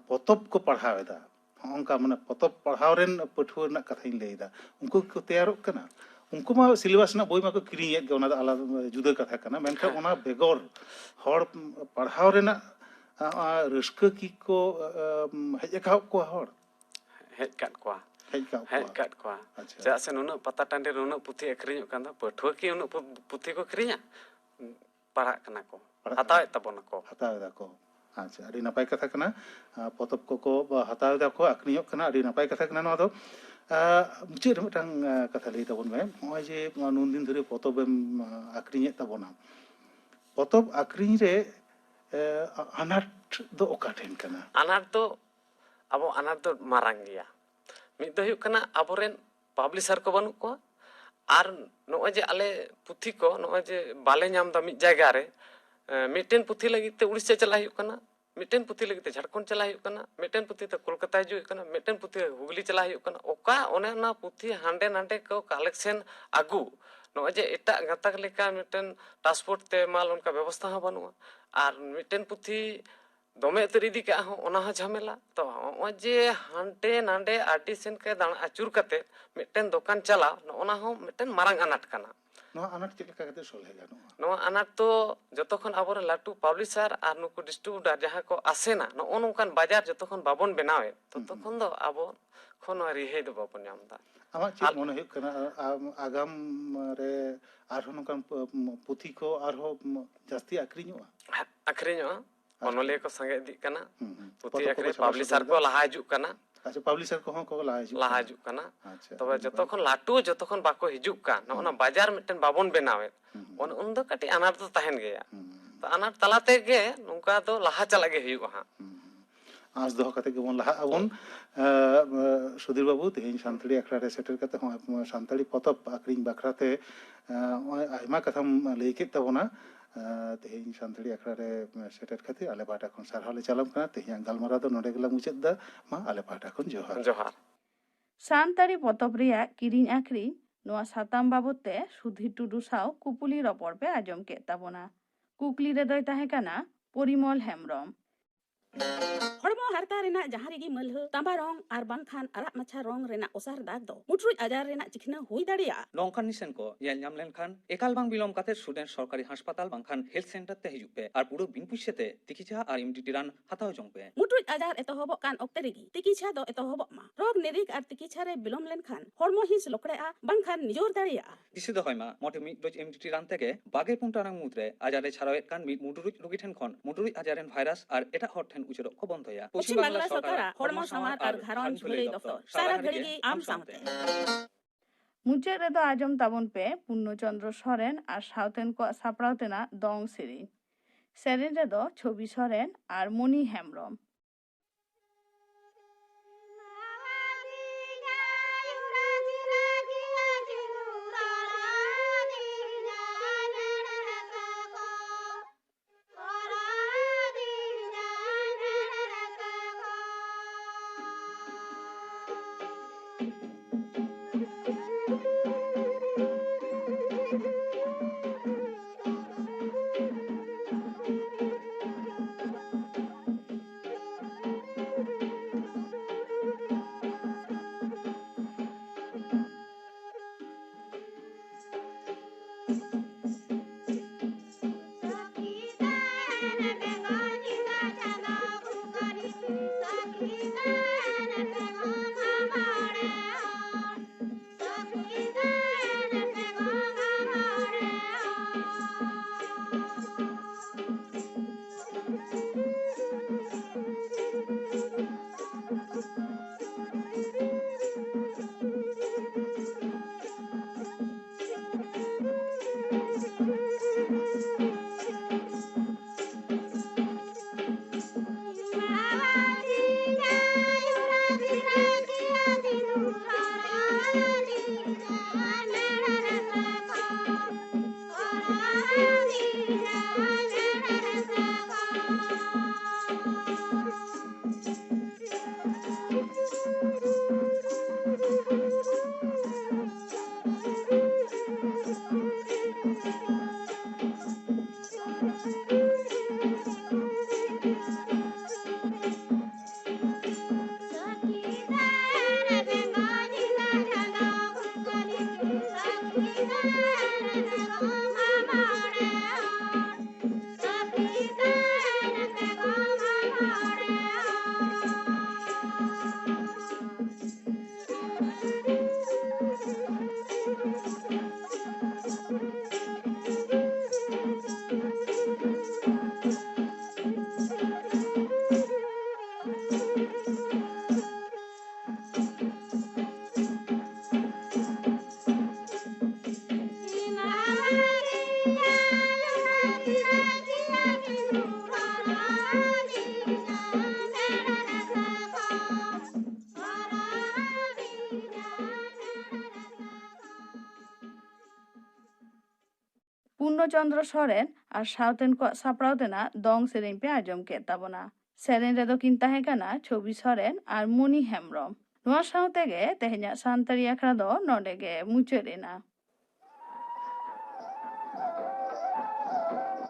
ᱯᱚᱛᱚᱵ ᱠᱚ ᱯᱟᱲᱦᱟᱣ ᱮᱫᱟ᱾ ᱦᱚᱸᱜᱼᱚ ᱱᱚᱝᱠᱟ, ᱢᱟᱱᱮ, ᱯᱚᱛᱚᱵ ᱯᱟᱲᱦᱟᱣ ᱨᱮᱱ ᱯᱟᱹᱴᱷᱩᱣᱟᱹ ᱨᱮᱱᱟᱜ ᱠᱟᱛᱷᱟᱧ ᱞᱟᱹᱭᱮᱫᱟ᱾ ᱩᱱᱠᱩ ᱠᱚ ᱛᱮᱭᱟᱨᱚᱜ ᱠᱟᱱᱟ, ᱩᱱᱠᱩ ᱢᱟ syllabus ᱨᱮᱱᱟᱜ ᱵᱳᱭ ᱢᱟᱠᱚ ᱠᱤᱨᱤᱧᱮᱫ ᱜᱮ, ᱚᱱᱟ ᱫᱚ ᱟᱞᱟᱫᱟ, ᱡᱩᱫᱟᱹ ᱠᱟᱛᱷᱟ ᱠᱟᱱᱟ, ᱢᱮᱱᱠᱷᱟᱱ ᱦᱮᱸ᱾ ᱚᱱᱟ ᱵᱮᱜᱚᱨ ᱦᱚᱲ ᱯᱟᱲᱦᱟᱣ ᱨᱮᱱᱟᱜ, ᱟ, ᱟ, ᱨᱟᱹᱥᱠᱟᱹ ᱠᱤ ᱠᱚ, ᱟ, ᱟ, ᱦᱮᱡ ᱟᱠᱟᱫ ᱠᱚᱣᱟ ᱦᱚᱲ? ᱦᱮᱡ ᱠᱟᱫ ᱠᱚᱣᱟ᱾ ᱦᱮᱡ ᱠᱟᱜ ᱦᱮᱡ ᱠᱚᱣᱟ᱾ ᱠᱟᱫ ᱠᱚᱣᱟ᱾ ᱟᱪᱪᱷᱟ᱾ ᱪᱮᱫᱟᱜ ᱥᱮ ᱱᱩᱱᱟᱹᱜ ᱯᱟᱛᱟ ᱴᱟᱺᱰᱤ ᱨᱮ ᱱᱩᱱᱟᱹᱜ ᱯᱩᱛᱷᱤ ᱟᱹᱠᱷᱨᱤᱧᱚᱜ ᱠᱟᱱ ᱫᱚ, ᱯᱟᱹᱴᱷᱩᱣᱟᱹ ᱠᱤ ᱩᱱᱟᱹᱜ ᱯᱩ-, ᱯᱩᱛᱷᱤ ᱠᱚ ᱠᱤᱨᱤᱧᱟ? ᱯᱟᱲᱦᱟᱜ ᱠᱟᱱᱟ ᱠᱚ, ᱯᱟᱲᱦᱟᱜ ᱠᱟᱱᱟ᱾ ᱦᱟᱛᱟᱣᱮᱫ ᱛᱟᱵᱚᱱᱟ ᱠᱚ᱾ ᱦᱟᱛᱟᱣ ᱮᱫᱟ ᱠᱚ᱾ ᱟᱪᱪᱷᱟ, ᱟᱹᱰᱤ ᱱᱟᱯᱟᱭ ᱠᱟᱛᱷᱟ ᱠᱟᱱᱟ᱾ ᱟᱸ, ᱯᱚᱛᱚᱵ ᱠᱚᱠᱚ ᱦᱟᱛᱟᱣ ᱮᱫᱟ ᱠᱚ, ᱟᱹᱠᱷᱨᱤᱧᱚᱜ ᱠᱟᱱᱟ, ᱟᱹᱰᱤ ᱱᱟᱯᱟᱭ ᱠᱟᱛᱷᱟ ᱠᱟᱱᱟ ᱱᱚᱣᱟ ᱫᱚ᱾ ᱟᱸ, ᱢᱩᱪᱟᱹᱫ ᱨᱮ ᱢᱤᱫᱴᱟᱝ, ᱟᱸ, ᱠᱟᱛᱷᱟ ᱞᱟᱹᱭ ᱛᱟᱵᱚᱱ ᱢᱮ, ᱱᱚᱜᱼᱚᱭ ᱡᱮ ᱱᱚᱣᱟ ᱱᱩᱱ ᱫᱤᱱ ᱫᱷᱚᱨᱮ ᱯᱚᱛᱚᱵᱮᱢ, ᱟᱸ, ᱟᱹᱠᱷᱨᱤᱧᱮᱫ ᱛᱟᱵᱚᱱᱟ, ᱯᱚᱛᱚᱵ ᱟᱹᱠᱷᱨᱤᱧ ᱨᱮ, ᱮ, ᱟᱱᱟᱴ ᱫᱚ ᱚᱠᱟ ᱴᱷᱮᱱ ᱠᱟᱱᱟ? ᱟᱱᱟᱴ ᱫᱚ, ᱟᱵᱚ ᱟᱱᱟᱴ ᱫᱚ ᱢᱟᱨᱟᱝ ᱜᱮᱭᱟ᱾ ᱢᱤᱫ ᱫᱚ ᱦᱩᱭᱩᱜ ᱠᱟᱱᱟ ᱟᱵᱚᱨᱮᱱ publisher ᱠᱚ ᱵᱟᱹᱱᱩᱜ ᱠᱚᱣᱟ, ᱟᱨ ᱱᱚᱜᱼᱚᱭ ᱡᱮ ᱟᱞᱮ ᱯᱩᱛᱷᱤ ᱠᱚ ᱱᱚᱜᱼᱚᱭ ᱡᱮ ᱵᱟᱞᱮ ᱧᱟᱢ ᱮᱫᱟ ᱢᱤᱫ ᱡᱟᱭᱜᱟ ᱨᱮ, ᱮ, ᱢᱤᱫᱴᱮᱱ ᱯᱩᱛᱷᱤ ᱞᱟᱹᱜᱤᱫ ᱛᱮ ᱩᱲᱤᱥᱥᱟ ᱪᱟᱞᱟᱜ ᱦᱩᱭᱩᱜ ᱠᱟᱱᱟ, ᱢᱤᱫᱴᱮᱱ ᱯᱩᱛᱷᱤ ᱞᱟᱹᱜᱤᱫ ᱛᱮ ᱡᱷᱟᱲᱠᱷᱚᱸᱰ ᱪᱟᱞᱟᱜ ᱦᱩᱭᱩᱜ ᱠᱟᱱᱟ, ᱢᱤᱫᱴᱮᱱ ᱯᱩᱛᱷᱤ ᱛᱮ ᱠᱳᱞᱠᱟᱛᱟ ᱦᱤᱡᱩᱜ ᱦᱩᱭᱩᱜ ᱠᱟᱱᱟ, ᱢᱤᱫᱴᱮᱱ ᱯᱩᱛᱷᱤ ᱦᱩᱜᱽᱞᱤ ᱪᱟᱞᱟᱜ ᱦᱩᱭᱩᱜ ᱠᱟᱱᱟ᱾ ᱚᱠᱟ ᱚᱱᱮ ᱚᱱᱟ ᱯᱩᱛᱷᱤ ᱦᱟᱸᱰᱮ ᱱᱟᱸᱰᱮ ᱠᱚ collection ᱟᱹᱜᱩ, ᱱᱚᱜᱼᱚᱭ ᱡᱮ ᱮᱴᱟᱜ ᱜᱟᱛᱟᱠ ᱞᱮᱠᱟ ᱢᱤᱫᱴᱮᱱ transport ᱛᱮ ᱢᱟᱞ ᱚᱱᱠᱟ ᱵᱮᱵᱚᱥᱛᱷᱟ ᱦᱚᱸ ᱵᱟᱹᱱᱩᱜᱼᱟ᱾ ᱟᱨ ᱢᱤᱫᱴᱮᱱ ᱯᱩᱛᱷᱤ ᱫᱚᱢᱮ ᱩᱛᱟᱹᱨ ᱤᱫᱤ ᱠᱟᱜ ᱦᱚᱸ, ᱚᱱᱟ ᱦᱚᱸ ᱡᱷᱟᱢᱮᱞᱟ᱾ ᱛᱚ ᱱᱚᱜᱼᱚᱭ ᱡᱮ ᱦᱟᱸᱰᱮ ᱱᱟᱸᱰᱮ ᱟᱹᱰᱤ ᱥᱮᱱ ᱠᱚ ᱫᱟᱬᱟ ᱟᱹᱪᱩᱨ ᱠᱟᱛᱮ ᱢᱤᱫᱴᱮᱱ ᱫᱚᱠᱟᱱ ᱪᱟᱞᱟᱣ, ᱱᱚᱜᱼᱚ ᱱᱟ ᱦᱚᱸ ᱢᱤᱫᱴᱮᱱ ᱢᱟᱨᱟᱝ ᱟᱱᱟᱴ ᱠᱟᱱᱟ᱾ ᱱᱚᱣᱟ ᱟᱱᱟᱴ ᱪᱮᱫ ᱞᱮᱠᱟ ᱠᱟᱛᱮ ᱥᱚᱞᱦᱮ ᱜᱟᱱᱚᱜᱼᱟ? ᱱᱚᱣᱟ ᱟᱱᱟᱴ ᱫᱚ ᱡᱚᱛᱚ ᱠᱷᱚᱱ ᱟᱵᱚᱨᱮᱱ ᱞᱟᱹᱴᱩ publisher ᱟᱨ ᱱᱩᱠᱩ distributor ᱡᱟᱦᱟᱸ ᱠᱚ ᱟᱥᱮᱱᱟ, ᱱᱚᱜᱼᱚ ᱱᱚᱝᱠᱟᱱ ᱵᱟᱡᱟᱨ ᱡᱚᱛᱚ ᱠᱷᱚᱱ ᱵᱟᱵᱚᱱ ᱵᱮᱱᱟᱣᱮᱫ, ᱛᱚᱛᱚ ᱦᱩᱸ, ᱦᱩᱸ᱾ ᱠᱷᱚᱱ ᱫᱚ ᱟᱵᱚ ᱠᱷᱚᱱ ᱱᱚᱣᱟ ᱨᱤᱦᱟᱹᱭ ᱫᱚ ᱵᱟᱵᱚᱱ ᱧᱟᱢ ᱮᱫᱟ᱾ ᱟᱢᱟᱜ ᱪᱮᱫ ᱟᱞ- ᱢᱚᱱᱮ ᱦᱩᱭᱩᱜ ᱠᱟᱱᱟ, ᱟ-, ᱟᱢ, ᱟᱜᱟᱢ ᱨᱮ ᱟᱨᱦᱚᱸ ᱱᱚᱝᱠᱟᱱ ᱯᱩ-, ᱯᱩᱛᱷᱤ ᱠᱚ ᱟᱨᱦᱚᱸ ᱡᱟᱹᱥᱛᱤ ᱟᱠᱷᱨᱤᱧᱚᱜᱼᱟ? ᱟᱠᱷᱨᱤᱧᱚᱜᱼᱟ᱾ ᱚᱱᱚᱞᱤᱭᱟᱹ ᱠᱚ ᱥᱟᱸᱜᱮ ᱤᱫᱤᱜ ᱠᱟᱱᱟ᱾ ᱦᱩᱸ, ᱦᱩᱸ᱾ ᱯᱩᱛᱷᱤ ᱯᱚᱛᱚᱵ ᱠᱚᱠᱚ ᱟᱠᱷᱨᱤᱧ, ᱪᱷᱟᱯᱟ ᱯᱟᱵᱽᱞᱤᱥᱟᱨ ᱠᱚ ᱥᱚᱫᱚᱨᱮᱫᱟ᱾ ᱞᱟᱦᱟ ᱦᱤᱡᱩᱜ ᱠᱟᱱᱟ᱾ ᱟᱪᱪᱷᱟ, ᱯᱟᱵᱽᱞᱤᱥᱟᱨ ᱠᱚᱦᱚᱸ ᱠᱚ ᱞᱟᱦᱟ ᱦᱤᱡᱩᱜ ᱞᱟᱦᱟ ᱠᱟᱱᱟ᱾ ᱦᱤᱡᱩᱜ ᱠᱟᱱᱟ᱾ ᱟᱪᱪᱷᱟ, ᱛᱚᱵᱮ ᱟᱹᱰᱤ ᱡᱚᱛᱚ ᱱᱟᱯᱟᱭ᱾ ᱠᱷᱚᱱ ᱞᱟᱹᱴᱩ, ᱡᱚᱛᱚ ᱠᱷᱚᱱ ᱵᱟᱠᱚ ᱦᱤᱡᱩᱜ ᱠᱟᱱ, ᱱᱚᱜᱼᱚ ᱱᱟ ᱦᱩᱸ᱾ ᱵᱟᱡᱟᱨ ᱢᱤᱫᱴᱮᱱ ᱵᱟᱵᱚᱱ ᱵᱮᱱᱟᱣᱮᱫ, ᱦᱩᱸ, ᱦᱩᱸ᱾ ᱚᱱ ᱩᱱ ᱫᱚ ᱠᱟᱹᱴᱤᱡ ᱟᱱᱟᱴ ᱫᱚ ᱛᱟᱦᱮᱱ ᱜᱮᱭᱟ᱾ ᱦᱩᱸ᱾ ᱛᱚ ᱟᱱᱟᱴ ᱛᱟᱞᱟ ᱛᱮᱜᱮ ᱱᱚᱝᱠᱟ ᱫᱚ ᱞᱟᱦᱟ ᱪᱟᱞᱟᱜ ᱜᱮ ᱦᱩᱭᱩᱜᱼᱟ ᱦᱟᱸᱜ᱾ ᱦᱩᱸ᱾ ᱟᱸᱥ ᱫᱚᱦᱚ ᱠᱟᱛᱮ ᱜᱮᱵᱚᱱ ᱞᱟᱦᱟᱜ ᱟᱵᱚᱱ᱾ ᱮ, ᱮ, ᱥᱩᱫᱷᱤᱨ ᱵᱟᱹᱵᱩ, ᱛᱮᱦᱮᱧ ᱥᱟᱱᱛᱟᱲᱤ ᱟᱠᱷᱲᱟ ᱨᱮ ᱥᱮᱴᱮᱨ ᱠᱟᱛᱮ ᱦᱚᱸ ᱥᱟᱱᱛᱟᱲᱤ ᱯᱚᱛᱚᱵ ᱟᱠᱷᱨᱤᱧ ᱵᱟᱠᱷᱨᱟ ᱛᱮ, ᱮ, ᱱᱚᱜᱼᱚᱭ ᱟᱭᱢᱟ ᱠᱟᱛᱷᱟᱢ ᱞᱟᱹᱭ ᱠᱮᱫ ᱛᱟᱵᱚᱱᱟ᱾ ᱮ, ᱛᱮᱦᱮᱧ ᱥᱟᱱᱛᱟᱲᱤ ᱟᱠᱷᱲᱟ ᱨᱮ ᱥᱮᱴᱮᱨ ᱠᱷᱟᱹᱛᱤᱨ ᱟᱞᱮ ᱯᱟᱦᱴᱟ ᱠᱷᱚᱱ ᱥᱟᱨᱦᱟᱣ ᱞᱮ ᱪᱟᱞᱟᱢ ᱠᱟᱱᱟ᱾ ᱛᱮᱦᱮᱧᱟᱜ ᱜᱟᱞᱢᱟᱨᱟᱣ ᱫᱚ ᱱᱚᱰᱮ ᱜᱮᱞᱟᱝ ᱢᱩᱪᱟᱹᱫ ᱮᱫᱟ᱾ ᱢᱟ, ᱟᱞᱮ ᱯᱟᱦᱴᱟ ᱠᱷᱚᱱ ᱡᱚᱦᱟᱨ᱾ ᱡᱚᱦᱟᱨ᱾ ᱥᱟᱱᱛᱟᱲᱤ ᱯᱚᱛᱚᱵ ᱨᱮᱭᱟᱜ ᱠᱤᱨᱤᱧ ᱟᱠᱷᱨᱤᱧ, ᱱᱚᱣᱟ ᱥᱟᱛᱟᱢ ᱵᱟᱵᱚᱛ ᱛᱮ ᱥᱩᱫᱷᱤᱨ ᱴᱩᱰᱩ ᱥᱟᱶ ᱠᱩᱯᱩᱞᱤ ᱨᱚᱯᱚᱲ ᱯᱮ ᱟᱸᱡᱚᱢ ᱠᱮᱫ ᱛᱟᱵᱚᱱᱟ᱾ ᱠᱩᱠᱞᱤ ᱨᱮᱫᱚᱭ ᱛᱟᱦᱮᱸ ᱠᱟᱱᱟ ᱯᱚᱨᱤᱢᱚᱞ ᱦᱮᱢᱵᱽᱨᱚᱢ᱾ ᱦᱚᱲᱢᱚ ᱦᱟᱨᱛᱟ ᱨᱮᱱᱟᱜ ᱡᱟᱦᱟᱸ ᱨᱮᱜᱮ ᱢᱟᱹᱞᱦᱟᱹ, ᱛᱟᱸᱵᱟ ᱨᱚᱝ ᱟᱨ ᱵᱟᱝᱠᱷᱟᱱ ᱟᱨᱟᱜ ᱢᱟᱪᱷᱟ ᱨᱚᱝ ᱨᱮᱱᱟᱜ ᱚᱥᱟᱨ ᱫᱟᱜᱽ ᱫᱚ ᱢᱩᱴᱨᱩᱡ ᱟᱡᱟᱨ ᱨᱮᱱᱟᱜ ᱪᱤᱠᱷᱱᱟᱹ ᱦᱩᱭ ᱫᱟᱲᱮᱭᱟᱜᱼᱟ᱾ ᱱᱚᱝᱠᱟᱱ ᱱᱤᱥᱟᱹᱱ ᱠᱚ ᱧᱮᱞ ᱧᱟᱢ ᱞᱮᱱᱠᱷᱟᱱ ᱮᱠᱟᱞ ᱵᱟᱝ ᱵᱤᱞᱚᱢ ᱠᱟᱛᱮ ᱥᱩᱨ ᱨᱮᱱ ᱥᱚᱨᱠᱟᱨᱤ ᱦᱟᱥᱯᱟᱛᱟᱞ ᱵᱟᱝᱠᱷᱟᱱ ᱦᱮᱞᱛᱷ ᱥᱮᱱᱴᱟᱨ ᱛᱮ ᱦᱤᱡᱩᱜ ᱯᱮ ᱟᱨ ᱯᱩᱨᱟᱹ ᱵᱤᱱ ᱯᱩᱭᱥᱟᱹ ᱛᱮ ᱛᱤᱠᱤᱪᱷᱟ ᱟᱨ ᱮᱢ ᱰᱤ ᱴᱤ ᱨᱟᱱ ᱦᱟᱛᱟᱣ ᱡᱚᱝ ᱯᱮ᱾ ᱢᱩᱴᱨᱩᱡ ᱟᱡᱟᱨ ᱮᱛᱚᱦᱚᱵᱚᱜ ᱠᱟᱱ ᱚᱠᱛᱮ ᱨᱮᱜᱮ ᱛᱤᱠᱤᱪᱷᱟ ᱫᱚ ᱮᱛᱚᱦᱚᱵᱚᱜ ᱢᱟ᱾ ᱨᱳᱜᱽ ᱱᱤᱨᱤᱠ ᱟᱨ ᱛᱤᱠᱤᱪᱷᱟ ᱨᱮ ᱵᱤᱞᱚᱢ ᱞᱮᱱᱠᱷᱟᱱ ᱦᱚᱲᱢᱚ ᱦᱤᱸᱥ ᱞᱚᱠᱲᱮᱜᱼᱟ ᱵᱟᱝᱠᱷᱟᱱ ᱱᱤᱡᱚᱨ ᱫᱟᱲᱮᱭᱟᱜᱼᱟ᱾ ᱫᱤᱥᱟᱹ ᱫᱚᱦᱚᱭ ᱢᱟ, ᱢᱚᱴᱷᱮ ᱢᱤᱫ ᱰᱳᱡᱽ ᱮᱢ ᱰᱤ ᱴᱤ ᱨᱟᱱ ᱛᱮᱜᱮ ᱵᱟᱜᱮ ᱯᱩᱱ ᱴᱟᱲᱟᱝ ᱢᱩᱫᱽᱨᱮ ᱟᱡᱟᱨ ᱮ ᱪᱷᱟᱨᱟᱣᱮᱫ ᱠᱟᱱ ᱢᱤᱫ ᱢᱩᱰᱨᱩᱡ ᱨᱩᱜᱤ ᱴᱷᱮᱱ ᱠᱷᱚᱱ ᱢᱩᱰᱨᱩᱡ ᱟᱡᱟᱨ ᱨᱮᱱ ᱵᱷᱟᱭᱨᱟᱥ ᱟᱨ ᱮᱴᱟᱜ ᱦᱚᱲ ᱴᱷᱮᱱ ᱩᱪᱟᱹᱲᱚᱜ ᱠᱚ ᱵᱚᱱᱫᱚᱭᱟ᱾ ᱯᱚᱪᱷᱤᱢ ᱵᱟᱝᱞᱟ ᱥᱚᱨᱠᱟᱨᱟᱜ ᱦᱚᱲᱢᱚ ᱥᱟᱶᱟᱨ ᱟᱨ ᱜᱷᱟᱱ ᱵᱷᱟᱹᱞᱟᱹᱭ ᱫᱚᱯᱛᱚᱨ ᱥᱟᱨᱟ ᱜᱷᱟᱹᱲᱤ ᱜᱮ ᱟᱢ ᱥᱟᱶᱛᱮ᱾ ᱢᱩᱪᱟᱹᱫ ᱨᱮᱫᱚ ᱟᱸᱡᱚᱢ ᱛᱟᱵᱚᱱ ᱯᱮ ᱯᱩᱨᱱᱚ ᱪᱚᱸᱫᱽᱨᱚ ᱥᱚᱨᱮᱱ ᱟᱨ ᱥᱟᱶᱛᱮᱱ ᱠᱚᱣᱟᱜ ᱥᱟᱯᱲᱟᱣ ᱛᱮᱱᱟᱜ ᱫᱚᱝ ᱥᱮᱨᱮᱧ᱾ ᱥᱮᱨᱮᱧ ᱨᱮᱫᱚ ᱪᱷᱚᱵᱤ ᱥᱚᱨᱮᱱ ᱟᱨ ᱢᱚᱱᱤ ᱦᱮᱢᱵᱽᱨᱚᱢ᱾ ᱯᱩᱨᱱᱚ ᱪᱚᱱᱫᱨᱚ ᱥᱚᱨᱮᱱ ᱟᱨ ᱥᱟᱶᱛᱮᱱ ᱠᱚᱣᱟᱜ ᱥᱟᱯᱲᱟᱣ ᱛᱮᱱᱟᱜ ᱫᱚᱝ ᱥᱮᱨᱮᱧ ᱯᱮ ᱟᱸᱡᱚᱢ ᱠᱮᱫ ᱛᱟᱵᱚᱱᱟ᱾ ᱥᱮᱨᱮᱧ ᱨᱮᱫᱚ ᱠᱤᱱ ᱛᱟᱦᱮᱸ ᱠᱟᱱᱟ ᱪᱷᱚᱵᱤ ᱥᱚᱨᱮᱱ ᱟᱨ ᱢᱩᱱᱤ ᱦᱮᱢᱵᱽᱨᱚᱢ᱾ ᱱᱚᱣᱟ ᱥᱟᱶ ᱛᱮᱜᱮ ᱛᱮᱦᱮᱧᱟᱜ ᱥᱟᱱᱛᱟᱲᱤ ᱟᱠᱷᱲᱟ ᱫᱚ ᱱᱚᱰᱮ ᱜᱮ ᱢᱩᱪᱟᱹᱫ ᱮᱱᱟ᱾